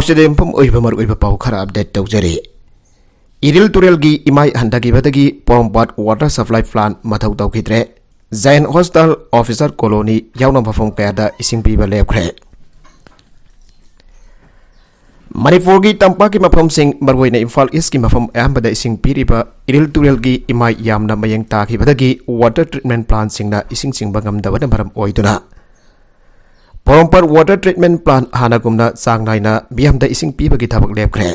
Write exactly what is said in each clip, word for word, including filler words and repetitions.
ꯁꯤꯗ ꯌꯨꯝꯐꯝ ꯑꯣꯏꯕ ꯃꯔꯨꯑꯣꯏꯕ ꯄꯥꯎ ꯈꯔ ꯑꯞꯗꯦꯠ ꯇꯧꯖꯔꯤ꯫ ꯏꯔꯤꯜ ꯇꯨꯔꯦꯜꯒꯤ ꯏꯃꯥꯏ ꯍꯟꯊꯈꯤꯕꯗꯒꯤ ꯄꯣꯔꯣꯝꯄꯥꯠ ꯋꯥꯇꯔ ꯁꯄ꯭ꯂꯥꯏ ꯄ꯭ꯂꯥꯟ ꯃꯊꯧ ꯇꯧꯈꯤꯗ꯭ꯔꯦ꯫ ꯖꯌꯟ ꯍꯣꯁꯇꯥꯜ ꯑꯣꯐꯤꯁꯔ ꯀꯣꯂꯣꯅꯤ ꯌꯥꯎꯅ ꯃꯐꯝ ꯀꯌꯥꯗ ꯏꯁꯤꯡ ꯄꯤꯕ ꯂꯦꯞꯈ꯭ꯔꯦ꯫ ꯃꯅꯤꯄꯨꯔꯒꯤ ꯇꯝꯄꯥꯛꯀꯤ ꯃꯐꯝꯁꯤꯡ, ꯃꯔꯨꯑꯣꯏꯅ ꯏꯝꯐꯥꯜ ꯏꯁꯀꯤ ꯃꯐꯝ ꯑꯌꯥꯝꯕꯗ ꯏꯁꯤꯡ ꯄꯤꯔꯤꯕ ꯏꯔꯤꯜ ꯇꯨꯔꯦꯜꯒꯤ ꯏꯃꯥꯏ ꯌꯥꯝꯅ ꯃꯌꯦꯡ ꯇꯥꯈꯤꯕꯗꯒꯤ ꯋꯥꯇꯔ ꯇ꯭ꯔꯤꯠꯃꯦꯟ ꯄ꯭ꯂꯥꯟꯁꯤꯡꯅ ꯏꯁꯤꯡ ꯆꯤꯡꯕ ꯉꯝꯗꯕꯅ ꯃꯔꯝ ꯑꯣꯏꯗꯨꯅ ꯄꯣꯔꯣꯝꯄꯥꯠ ꯋꯥꯇꯔ ꯇ꯭ꯔꯤꯠꯃꯦꯟ ꯄ꯭ꯂꯥꯟ ꯍꯥꯟꯅꯒꯨꯝꯅ ꯆꯥꯡ ꯅꯥꯏꯅ ꯃꯤꯌꯥꯝꯗ ꯏꯁꯤꯡ ꯄꯤꯕꯒꯤ ꯊꯕꯛ ꯂꯦꯞꯈ꯭ꯔꯦ꯫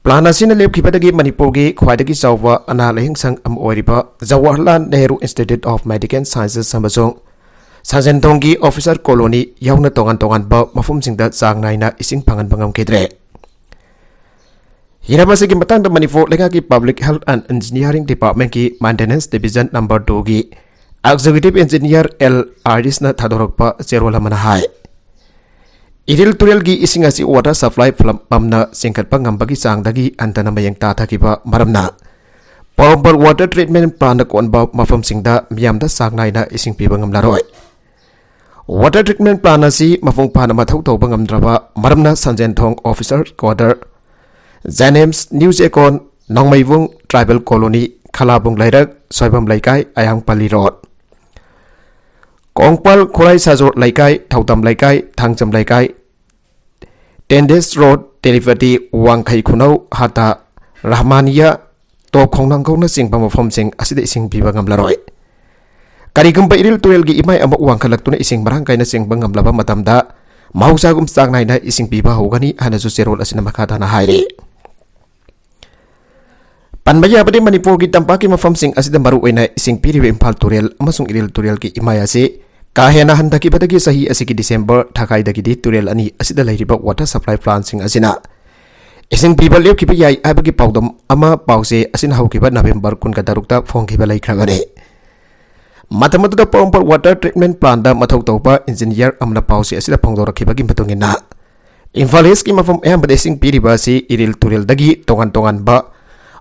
ꯄ꯭ꯂꯥꯟ ꯑꯁꯤꯅ ꯂꯦꯞꯈꯤꯕꯗꯒꯤ ꯃꯅꯤꯄꯨꯔꯒꯤ ꯈ꯭ꯋꯥꯏꯗꯒꯤ ꯆꯥꯎꯕ ꯑꯅꯥ ꯂꯥꯌꯦꯡ ꯁꯪ ꯑꯃ ꯑꯣꯏꯔꯤꯕ Jawaharlal Nehru institute of medical sciences ꯑꯃꯁꯨꯡ ꯁꯟꯖꯦꯟꯊꯣꯡꯒꯤ ꯑꯣꯐꯤꯁꯔ ꯀꯣꯂꯣꯅꯤ ꯌꯥꯎꯅ ꯇꯣꯉꯥꯟ ꯇꯣꯉꯥꯟꯕ ꯃꯐꯝꯁꯤꯡꯗ ꯆꯥꯡ ꯅꯥꯏꯅ ꯏꯁꯤꯡ ꯐꯪꯍꯟꯕ ꯉꯝꯈꯤꯗ꯭ꯔꯦ꯫ ꯍꯤꯔꯝ ꯑꯁꯤꯒꯤ ꯃꯇꯥꯡꯗ ꯃꯅꯤꯄꯨꯔ ꯂꯩꯉꯥꯛꯀꯤ Public Health and Engineering Departmentꯀꯤ Maintenance Division number twoꯒꯤ Executive Engineer L ꯑꯥꯏꯔꯤꯁꯅ ꯊꯥꯗꯣꯔꯛꯄ ꯆꯦꯔꯣꯜ ꯑꯃꯅ ꯍꯥꯏ, ꯏꯔꯤꯜ ꯇꯨꯔꯦꯜꯒꯤ ꯏꯁꯤꯡ ꯑꯁꯤ ꯋꯥꯇꯔ ꯁꯄ꯭ꯂꯥꯏ ꯄꯝꯅ ꯆꯤꯡꯈꯠꯄ ꯉꯝꯕꯒꯤ ꯆꯥꯡꯗꯒꯤ ꯍꯟꯊꯅ ꯃꯌꯦꯡ ꯇꯥꯊꯈꯤꯕ ꯃꯔꯝꯅ ꯄꯣꯔꯣꯝꯄꯥꯠ ꯋꯥꯇꯔ ꯇ꯭ꯔꯤꯠꯃꯦꯟ ꯄ꯭ꯂꯥꯟꯅ ꯀꯣꯟꯕ ꯃꯐꯝꯁꯤꯡꯗ ꯃꯤꯌꯥꯝꯗ ꯆꯥꯡ ꯅꯥꯏꯅ ꯏꯁꯤꯡ ꯄꯤꯕ ꯉꯝꯂꯔꯣꯏ꯫ ꯋꯥꯇꯔ ꯇ꯭ꯔꯤꯠꯃꯦꯟ ꯄ꯭ꯂꯥꯟ ꯑꯁꯤ ꯃꯄꯨꯡ ꯐꯥꯅ ꯃꯊꯧ ꯇꯧꯕ ꯉꯝꯗ꯭ꯔꯕ ꯃꯔꯝꯅ ꯁꯟꯖꯦꯟꯊꯣꯡ ꯑꯣꯐꯤꯁꯔ ꯀ꯭ꯋꯥꯇꯔ, ꯖꯦꯅꯤꯝꯁ, ꯅ꯭ꯌꯨ ꯆꯦꯀꯣꯟ, ꯅꯣꯡꯃꯩꯕꯨꯡ, ꯇ꯭ꯔꯥꯏꯕꯦꯜ ꯀꯣꯂꯣꯅꯤ, ꯈꯂꯥꯕꯨꯡ ꯂꯩꯔꯛ, ꯁꯣꯏꯕꯝ ꯂꯩꯀꯥꯏ, ꯑꯌꯥꯡꯄꯜꯂꯤ ꯔꯣꯗ, ꯀꯣꯡꯄꯥꯜ ꯈꯨꯔꯥꯏ ꯁꯥꯖꯣꯔ ꯂꯩꯀꯥꯏ, ꯊꯧꯗꯝ ꯂꯩꯀꯥꯏ, ꯊꯥꯡꯖꯝ ꯂꯩꯀꯥꯏ, ꯇꯦꯟꯗꯦꯁ ꯔꯣꯗ, ꯇꯦꯂꯤꯄꯇꯤ, ꯋꯥꯡꯈꯩ ꯈꯨꯅꯧ, ꯍꯥꯇꯥ, ꯔꯍꯃꯥꯅꯤꯌꯥ, ꯇꯣꯞ ꯈꯣꯡꯅꯥꯡꯈꯣꯡꯅꯆꯤꯡꯕ ꯃꯐꯝꯁꯤꯡ ꯑꯁꯤꯗ ꯏꯁꯤꯡ ꯄꯤꯕ ꯉꯝꯂꯔꯣꯏ꯫ ꯀꯔꯤꯒꯨꯝꯕ ꯏꯔꯤꯜ ꯇꯨꯔꯦꯜꯒꯤ ꯏꯃꯥꯏ ꯑꯃꯨꯛ ꯋꯥꯡꯈꯠꯂꯛꯇꯨꯅ ꯏꯁꯤꯡ ꯃꯔꯥꯡ ꯀꯥꯏꯅ ꯆꯤꯡꯕ ꯉꯝꯂꯕ ꯃꯇꯝꯗ ꯃꯍꯧꯁꯥꯒꯨꯝ ꯆꯥꯡ ꯅꯥꯏꯅ ꯏꯁꯤꯡ ꯄꯤꯕ ꯍꯧꯒꯅꯤ ꯍꯥꯏꯅꯁꯨ ꯆꯦꯔꯣꯜ ꯑꯁꯤꯅ ꯃꯈꯥ ꯇꯥꯅ ꯍꯥꯏꯔꯤ꯫ ꯄꯟꯕ ꯌꯥꯕꯗꯤ, ꯃꯅꯤꯄꯨꯔꯒꯤ ꯇꯝꯄꯥꯛꯀꯤ ꯃꯐꯝꯁꯤꯡ ꯑꯁꯤꯗ ꯃꯔꯨꯑꯣꯏꯅ ꯏꯁꯤꯡ ꯄꯤꯔꯤꯕ ꯏꯝꯐꯥꯜ ꯇꯨꯔꯦꯜ ꯑꯃꯁꯨꯡ ꯏꯔꯤꯜ ꯇꯨꯔꯦꯜꯒꯤ ꯏꯃꯥꯏ ꯑꯁꯤ ꯀꯥ ꯍꯦꯟꯅ ꯍꯟꯊꯈꯤꯕꯗꯒꯤ ꯆꯍꯤ ꯑꯁꯤꯒꯤ ꯗꯤꯁꯦꯝꯕꯔ ꯊꯥꯈꯥꯏꯗꯒꯤꯗꯤ ꯇꯨꯔꯦꯜ ꯑꯅꯤ ꯑꯁꯤꯗ ꯂꯩꯔꯤꯕ ꯋꯥꯇꯔ ꯁꯄ꯭ꯂꯥꯏ ꯄ꯭ꯂꯥꯟꯁꯤꯡ ꯑꯁꯤꯅ ꯏꯁꯤꯡ ꯄꯤꯕ ꯂꯦꯞꯈꯤꯕ ꯌꯥꯏ ꯍꯥꯏꯕꯒꯤ ꯄꯥꯎꯗꯝ ꯑꯃ ꯄꯥꯎꯆꯦ ꯑꯁꯤꯅ ꯍꯧꯈꯤꯕ ꯅꯕꯦꯝꯕꯔ ꯀꯨꯟꯒ ꯇꯔꯨꯛꯇ ꯐꯣꯡꯈꯤꯕ ꯂꯩꯈ꯭ꯔꯕꯅꯤ꯫ ꯃꯇꯝ ꯑꯗꯨꯗ ꯄꯣꯔꯣꯝꯄꯥꯠ ꯋꯥꯇꯔ ꯇ꯭ꯔꯤꯠꯃꯦꯟ ꯄ꯭ꯂꯥꯟꯗ ꯃꯊꯧ ꯇꯧꯕ ꯏꯟꯖꯤꯅꯤꯌꯔ ꯑꯃꯅ ꯄꯥꯎꯆꯦ ꯑꯁꯤꯗ ꯐꯣꯡꯗꯣꯔꯛꯈꯤꯕꯒꯤ ꯃꯇꯨꯡ ꯏꯟꯅ, ꯏꯝꯐꯥꯜ ꯏꯁꯀꯤ ꯃꯐꯝ ꯑꯌꯥꯝꯕꯗ ꯏꯁꯤꯡ ꯄꯤꯔꯤꯕ ꯑꯁꯤ ꯏꯔꯤꯜ ꯇꯨꯔꯦꯜꯗꯒꯤ ꯇꯣꯉꯥꯟ ꯇꯣꯉꯥꯟꯕ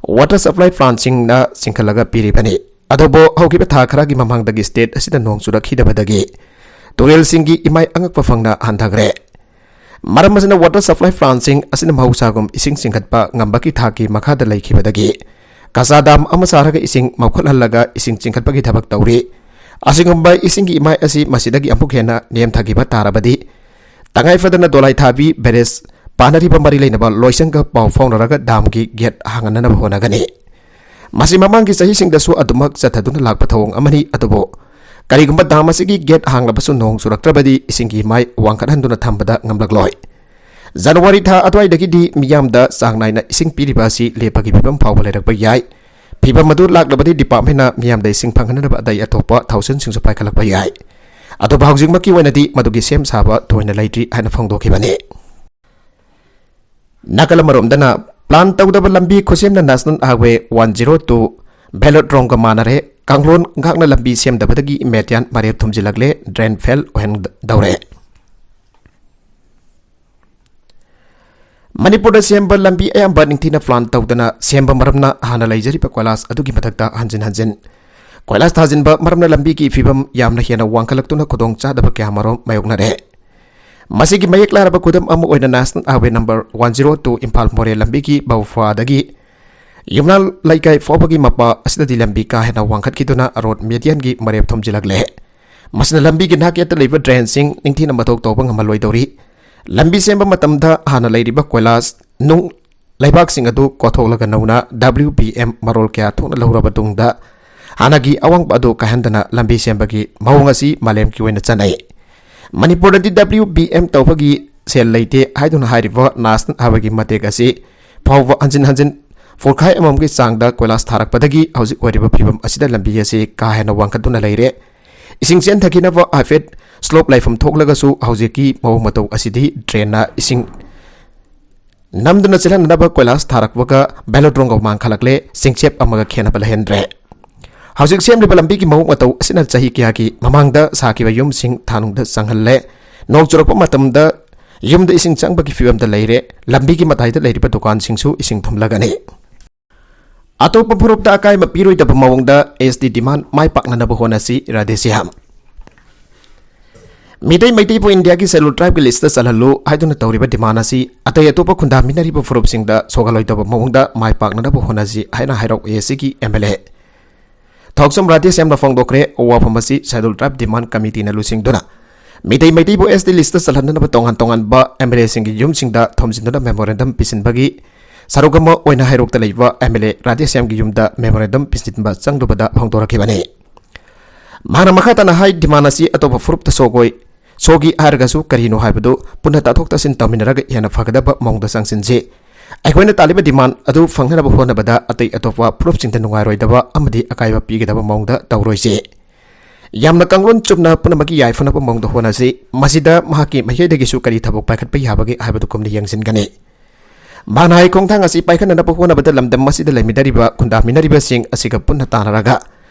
ꯋꯥꯇꯔ ꯁꯄ꯭ꯂꯥꯏ ꯄ꯭ꯂꯥꯟꯁꯤꯡꯅ ꯆꯤꯡꯈꯠꯂꯒ ꯄꯤꯔꯤꯕꯅꯤ꯫ ꯑꯗꯨꯕꯨ ꯍꯧꯈꯤꯕ ꯊꯥ ꯈꯔꯒꯤ ꯃꯃꯥꯡꯗꯒꯤ ꯁ꯭ꯇꯦꯠ ꯑꯁꯤꯗ ꯅꯣꯡ ꯆꯨꯔꯛꯈꯤꯗꯕꯗꯒꯤ ꯇꯨꯔꯦꯜꯁꯤꯡꯒꯤ ꯏꯃꯥꯏ ꯑꯉꯛꯄ ꯐꯪꯅ ꯍꯟꯊꯈ꯭ꯔꯦ꯫ ꯃꯔꯝ ꯑꯁꯤꯅ, ꯋꯥꯇꯔ ꯁꯄ꯭ꯂꯥꯏ ꯄ꯭ꯂꯥꯟꯁꯤꯡ ꯑꯁꯤꯅ ꯃꯍꯧꯁꯥꯒꯨꯝ ꯏꯁꯤꯡ ꯆꯤꯡꯈꯠꯄ ꯉꯝꯕꯒꯤ ꯊꯥꯛꯀꯤ ꯃꯈꯥꯗ ꯂꯩꯈꯤꯕꯗꯒꯤ ꯀꯆꯥ ꯗꯥꯝ ꯑꯃ ꯁꯥꯔꯒ ꯏꯁꯤꯡ ꯃꯧꯈꯠꯍꯜꯂꯒ ꯏꯁꯤꯡ ꯆꯤꯡꯈꯠꯄꯒꯤ ꯊꯕꯛ ꯇꯧꯔꯤ꯫ ꯑꯁꯤꯒꯨꯝꯕ ꯏꯁꯤꯡꯒꯤ ꯏꯃꯥꯏ ꯑꯁꯤ ꯃꯁꯤꯗꯒꯤ ꯑꯃꯨꯛ ꯍꯦꯟꯅ ꯅꯦꯝꯊꯈꯤꯕ ꯇꯥꯔꯕꯗꯤ, ꯇꯉꯥꯏ ꯐꯗꯅ ꯗꯣꯂꯥꯏ ꯊꯥꯕꯤ ꯕꯦꯔꯦꯖ ꯄꯥꯟꯅꯔꯤꯕ ꯃꯔꯤ ꯂꯩꯅꯕ ꯂꯣꯏꯁꯪꯒ ꯄꯥꯎ ꯐꯥꯎꯅꯔꯒ ꯗꯥꯝꯒꯤ ꯒꯦꯠ ꯍꯥꯡꯍꯟꯅꯅꯕ ꯍꯣꯠꯅꯒꯅꯤ꯫ ꯃꯁꯤ ꯃꯃꯥꯡꯒꯤ ꯆꯍꯤꯁꯤꯡꯗꯁꯨ ꯑꯗꯨꯃꯛ ꯆꯠꯊꯗꯨꯅ ꯂꯥꯛꯄ ꯊꯧꯑꯣꯡ ꯑꯃꯅꯤ, ꯑꯗꯨꯕꯨ ꯀꯔꯤꯒꯨꯝꯕ ꯗꯥꯝ ꯑꯁꯤꯒꯤ ꯒꯦꯠ ꯍꯥꯡꯂꯕꯁꯨ ꯅꯣꯡ ꯆꯨꯔꯛꯇ꯭ꯔꯕꯗꯤ ꯏꯁꯤꯡꯒꯤ ꯃꯥꯏ ꯋꯥꯡꯈꯠꯍꯟꯗꯨꯅ ꯊꯝꯕꯗ ꯉꯝꯂꯛꯂꯣꯏ꯫ ꯖꯅꯋꯥꯔꯤ ꯊꯥ ꯑꯗꯨꯋꯥꯏꯗꯒꯤꯗꯤ ꯃꯤꯌꯥꯝꯗ ꯆꯥꯡ ꯅꯥꯏꯅ ꯏꯁꯤꯡ ꯄꯤꯔꯤꯕ ꯑꯁꯤ ꯂꯦꯞꯄꯒꯤ ꯐꯤꯕꯝ ꯐꯥꯎꯕ ꯂꯩꯔꯛꯄ ꯌꯥꯏ꯫ ꯐꯤꯕꯝ ꯑꯗꯨ ꯂꯥꯛꯂꯕꯗꯤ ꯗꯤꯄꯥꯔꯠꯃꯦꯟꯅ ꯃꯤꯌꯥꯝꯗ ꯏꯁꯤꯡ ꯐꯪꯍꯟꯅꯕ ꯑꯇꯩ ꯑꯇꯣꯞꯄ ꯊꯧꯁꯤꯜꯁꯤꯡꯁꯨ ꯄꯥꯏꯈꯠꯂꯛꯄ ꯌꯥꯏ꯫ ꯑꯗꯨꯕꯨ ꯍꯧꯖꯤꯛꯃꯛꯀꯤ ꯑꯣꯏꯅꯗꯤ ꯃꯗꯨꯒꯤ ꯁꯦꯝ ꯁꯥꯕ ꯊꯣꯏꯅ ꯂꯩꯇ꯭ꯔꯤ ꯍꯥꯏꯅ ꯐꯣꯡꯗꯣꯛꯈꯤꯕꯅꯤ꯫ ꯅꯥꯀꯜ ꯑꯃꯔꯣꯝꯗꯅ, ꯄ꯭ꯂꯥꯟ ꯇꯧꯗꯕ ꯂꯝꯕꯤ ꯈꯨꯠꯁꯦꯝꯅ national highway one zero two ꯚꯦꯂꯣꯗ꯭ꯔꯣꯝꯒ ꯃꯥꯟꯅꯔꯦ꯫ ꯀꯥꯡꯂꯣꯟ ꯉꯥꯛꯅ ꯂꯝꯕꯤ ꯁꯦꯝꯗꯕꯗꯒꯤ ꯃꯦꯇꯤꯌꯥꯟ ꯃꯔꯦꯞ ꯊꯨꯝꯖꯤꯜꯂꯛꯂꯦ, ꯗ꯭ꯔꯦꯟ ꯐꯦꯜ ꯑꯣꯏꯍꯟꯗꯧꯔꯦ꯫ ꯃꯅꯤꯄꯨꯔꯗ ꯁꯦꯝꯕ ꯂꯝꯕꯤ ꯑꯌꯥꯝꯕ ꯅꯤꯡꯊꯤꯅ ꯄ꯭ꯂꯥꯟ ꯇꯧꯗꯅ ꯁꯦꯝꯕ ꯃꯔꯝꯅ ꯍꯥꯟꯅ ꯂꯩꯖꯔꯤꯕ ꯀꯣꯏꯂꯥꯁ ꯑꯗꯨꯒꯤ ꯃꯊꯛꯇ ꯍꯟꯖꯤꯟ ꯍꯟꯖꯤꯟ ꯀꯣꯏꯂꯥꯁ ꯊꯥꯖꯤꯟꯕ ꯃꯔꯝꯅ ꯂꯝꯕꯤꯒꯤ ꯐꯤꯕꯝ ꯌꯥꯝꯅ ꯍꯦꯟꯅ ꯋꯥꯡꯈꯠꯂꯛꯇꯨꯅ ꯈꯨꯗꯣꯡ ꯆꯥꯗꯕ ꯀꯌꯥ ꯃꯔꯨꯝ ꯃꯥꯌꯣꯛꯅꯔꯦ꯫ ꯃꯁꯤꯒꯤ ꯃꯌꯦꯛ ꯂꯥꯔꯕ ꯈꯨꯗꯝ ꯑꯃ ꯑꯣꯏꯅ national highway number one zero two Imphal ꯃꯣꯔꯦ ꯂꯝꯕꯤꯒꯤ ꯕꯧꯐꯥꯗꯒꯤ ꯌꯨꯝꯅꯥꯝ ꯂꯩꯀꯥꯏ ꯐꯥꯎꯕꯒꯤ ꯃꯄꯥ ꯑꯁꯤꯗꯗꯤ ꯂꯝꯕꯤ ꯀꯥ ꯍꯦꯟꯅ ꯋꯥꯡꯈꯠꯈꯤꯗꯨꯅ ꯔꯣꯗ ꯃꯦꯗꯤꯌꯟꯒꯤ ꯃꯔꯦꯞ ꯊꯨꯝꯖꯤꯜꯂꯛꯂꯦ꯫ ꯃꯁꯤꯅ ꯂꯝꯕꯤꯒꯤ ꯅꯥꯛꯌꯦꯠꯇ ꯂꯩꯕ ꯗ꯭ꯔꯦꯟꯁꯤꯡ ꯅꯤꯡꯊꯤꯅ ꯃꯊꯧ ꯇꯧꯕ ꯉꯝꯍꯜꯂꯣꯏꯗꯧꯔꯤ꯫ ꯂꯝꯕꯤ ꯁꯦꯝꯕ ꯃꯇꯝꯗ ꯍꯥꯟꯅ ꯂꯩꯔꯤꯕ ꯀꯣꯏꯂꯥꯁ, ꯅꯨꯡ, ꯂꯩꯕꯥꯛꯁꯤꯡ ꯑꯗꯨ ꯀꯣꯊꯣꯛꯂꯒ ꯅꯧꯅ ꯗꯕ꯭ꯂꯤꯎ ꯕꯤ ꯑꯦꯝ ꯃꯔꯣꯜ ꯀꯌꯥ ꯊꯣꯛꯅ ꯂꯧꯔꯕ ꯇꯨꯡꯗ ꯍꯥꯟꯅꯒꯤ ꯑꯋꯥꯡꯕ ꯑꯗꯨ ꯀꯥꯏꯍꯟꯗꯅ ꯂꯝꯕꯤ ꯁꯦꯝꯕꯒꯤ ꯃꯑꯣꯡ ꯑꯁꯤ ꯃꯥꯂꯦꯝꯒꯤ ꯑꯣꯏꯅ ꯆꯠꯅꯩ꯫ ꯃꯅꯤꯄꯨꯔꯗꯗꯤ ꯗꯕ꯭ꯂꯤꯎ ꯕꯤ ꯑꯦꯝ ꯇꯧꯕꯒꯤ ꯁꯦꯜ ꯂꯩꯇꯦ ꯍꯥꯏꯗꯨꯅ ꯍꯥꯏꯔꯤꯕ ꯅꯦꯁꯅꯦꯜ ꯍꯥꯏꯋꯦꯒꯤ ꯃꯇꯦꯛ ꯑꯁꯤ ꯐꯥꯎꯕ ꯍꯟꯖꯤꯟ ꯍꯟꯖꯤꯟ ꯐꯨꯔꯈꯥꯏ ꯑꯃꯃꯝꯒꯤ ꯆꯥꯡꯗ ꯀꯣꯏꯂꯥꯁ ꯊꯥꯔꯛꯄꯗꯒꯤ ꯍꯧꯖꯤꯛ ꯑꯣꯏꯔꯤꯕ ꯐꯤꯕꯝ ꯑꯁꯤꯗ ꯂꯝꯕꯤ ꯑꯁꯤ ꯀꯥ ꯍꯦꯟꯅ ꯋꯥꯡꯈꯠꯇꯨꯅ ꯂꯩꯔꯦ꯫ ꯏꯁꯤꯡ ꯆꯦꯟꯊꯈꯤꯅꯕ ꯍꯥꯏꯐꯦꯠ ꯁ꯭ꯂꯣꯞ ꯂꯩꯐꯝ ꯊꯣꯛꯂꯒꯁꯨ ꯍꯧꯖꯤꯛꯀꯤ ꯃꯑꯣꯡ ꯃꯇꯧ ꯑꯁꯤꯗꯤ ꯗ꯭ꯔꯦꯟꯅ ꯏꯁꯤꯡ ꯅꯝꯗꯨꯅ ꯆꯦꯜꯍꯟꯅꯕ ꯀꯣꯏꯂꯥꯁ ꯊꯥꯔꯛꯄꯒ ꯚꯦꯂꯣꯗ꯭ꯔꯣꯝꯒ ꯃꯥꯡꯈꯠꯂꯛꯂꯦ, ꯆꯤꯡꯆꯦꯞ ꯑꯃꯒ ꯈꯦꯠꯅꯕ ꯂꯩꯍꯟꯗ꯭ꯔꯦ꯫ ꯍꯧꯖꯤꯛ ꯁꯦꯝꯂꯤꯕ ꯂꯝꯕꯤꯒꯤ ꯃꯑꯣꯡ ꯃꯇꯧ ꯑꯁꯤꯅ ꯆꯍꯤ ꯀꯌꯥꯒꯤ ꯃꯃꯥꯡꯗ ꯁꯥꯈꯤꯕ ꯌꯨꯝꯁꯤꯡ ꯊꯥꯅꯨꯡꯗ ꯆꯪꯍꯜꯂꯦ꯫ ꯅꯣꯡ ꯆꯨꯔꯛꯄ ꯃꯇꯝꯗ ꯌꯨꯝꯗ ꯏꯁꯤꯡ ꯆꯪꯕꯒꯤ ꯐꯤꯕꯝꯗ ꯂꯩꯔꯦ꯫ ꯂꯝꯕꯤꯒꯤ ꯃꯇꯥꯏꯗ ꯂꯩꯔꯤꯕ ꯗꯨꯀꯥꯟꯁꯤꯡꯁꯨ ꯏꯁꯤꯡ ꯊꯨꯝꯂꯒꯅꯤ꯫ ꯑꯇꯣꯞꯄ ꯐꯨꯔꯨꯞꯇ ꯑꯀꯥꯏꯕ ꯄꯤꯔꯣꯏꯗꯕ ꯃꯑꯣꯡꯗ ꯑꯦꯁ ꯇꯤ ꯗꯤꯃꯥꯟ ꯃꯥꯏ ꯄꯥꯛꯅꯅꯕ ꯍꯣꯠꯅꯁꯤ꯫ ꯔꯥꯙꯦꯁ꯭ꯌꯥꯝ꯫ ꯃꯤꯇꯩ ꯃꯩꯇꯩꯕꯨ ꯏꯟꯗꯤꯌꯥꯒꯤ Scheduled Tribeꯀꯤ listꯇ ꯆꯜꯍꯜꯂꯨ ꯍꯥꯏꯗꯨꯅ ꯇꯧꯔꯤꯕ demand ꯑꯁꯤ ꯑꯇꯩ ꯑꯇꯣꯞꯄ ꯈꯨꯟꯗꯥꯃꯤꯟꯅꯔꯤꯕ ꯐꯨꯔꯨꯞꯁꯤꯡꯗ ꯁꯣꯛꯍꯜꯂꯣꯏꯗꯕ ꯃꯑꯣꯡꯗ ꯃꯥꯏ ꯄꯥꯛꯅꯅꯕ ꯍꯣꯠꯅꯁꯤ ꯍꯥꯏꯅ ꯍꯩꯔꯣꯛ ACꯒꯤ MLA ꯊꯣꯛꯆꯣꯝ ꯔꯥꯙꯦꯁ꯭ꯌꯥꯝꯅ ꯐꯣꯡꯗꯣꯛꯈ꯭ꯔꯦ꯫ ꯋꯥꯐꯝ ꯑꯁꯤ Scheduled Tribe Demand Committeeꯅ ꯂꯨꯆꯤꯡꯗꯨꯅ ꯃꯤꯇꯩ ꯃꯩꯇꯩꯕꯨ ST listꯇ ꯆꯜꯍꯟꯅꯅꯕ ꯇꯣꯉꯥꯟ ꯇꯣꯉꯥꯟꯕ MLAꯁꯤꯡꯒꯤ ꯌꯨꯝꯁꯤꯡꯗ ꯊꯣꯝꯖꯤꯟꯗꯨꯅ memorandum ꯄꯤꯁꯤꯟꯕꯒꯤ ꯁꯔꯨꯛ ꯑꯃ ꯑꯣꯏꯅ ꯍꯩꯔꯣꯛꯇ ꯂꯩꯕ MLA ꯔꯥꯙꯦꯁ꯭ꯌꯥꯝꯒꯤ ꯌꯨꯝꯗ memorandum ꯄꯤꯁꯤꯟꯕ ꯆꯪꯂꯨꯕꯗ ꯐꯣꯡꯗꯣꯔꯛꯈꯤꯕꯅꯤ꯫ ꯃꯍꯥꯛꯅ ꯃꯈꯥ ꯇꯥꯅ ꯍꯥꯏ, demand ꯑꯁꯤ ꯑꯇꯣꯞꯄ ꯐꯨꯔꯨꯞꯇ ꯁꯣꯛꯑꯣꯏ, ꯁꯣꯛꯏ ꯍꯥꯏꯔꯒꯁꯨ ꯀꯔꯤꯅꯣ ꯍꯥꯏꯕꯗꯨ ꯄꯨꯟꯅ ꯇꯥꯊꯣꯛ ꯇꯥꯁꯤꯟ ꯇꯧꯃꯤꯟꯅꯔꯒ ꯍꯦꯟꯅ ꯐꯒꯗꯕ ꯃꯑꯣꯡꯗ ꯆꯪꯁꯤꯟꯁꯤ꯫ ꯑꯩꯈꯣꯏꯅ ꯇꯥꯜꯂꯤꯕ demand ꯑꯗꯨ ꯐꯪꯅꯅꯕ ꯍꯣꯠꯅꯕꯗ ꯑꯇꯩ ꯑꯇꯣꯞꯄ ꯐꯨꯔꯨꯞꯁꯤꯡꯗ ꯅꯨꯡꯉꯥꯏꯔꯣꯏꯗꯕ ꯑꯃꯗꯤ ꯑꯀꯥꯏꯕ ꯄꯤꯒꯗꯕ ꯃꯑꯣꯡꯗ ꯇꯧꯔꯣꯏꯁꯤ꯫ ꯌꯥꯝꯅ ꯀꯥꯡꯂꯣꯟ ꯆꯨꯝꯅ ꯄꯨꯝꯅꯃꯛꯀꯤ ꯌꯥꯏꯐꯅꯕ ꯃꯑꯣꯡꯗ ꯍꯣꯠꯅꯁꯤ꯫ ꯃꯁꯤꯗ ꯃꯍꯥꯛꯀꯤ ꯃꯥꯏꯀꯩꯗꯒꯤꯁꯨ ꯀꯔꯤ ꯊꯕꯛ ꯄꯥꯏꯈꯠꯄ ꯌꯥꯕꯒꯦ ꯍꯥꯏꯕꯗꯨ ꯀꯨꯞꯅ ꯌꯦꯡꯁꯤꯟꯒꯅꯤ꯫ ꯃꯍꯥꯛꯅ ꯍꯥꯏ, ꯈꯣꯡꯊꯥꯡ ꯑꯁꯤ ꯄꯥꯏꯈꯠꯅꯅꯕ ꯍꯣꯠꯅꯕꯗ ꯂꯝꯗꯝ ꯑꯁꯤꯗ ꯂꯩꯃꯤꯟꯅꯔꯤꯕ ꯈꯨꯟꯗꯥꯃꯤꯟꯅꯔꯤꯕꯁꯤꯡ ꯑꯁꯤꯒ ꯄꯨꯟꯅ ꯇꯥꯟꯅꯔꯒ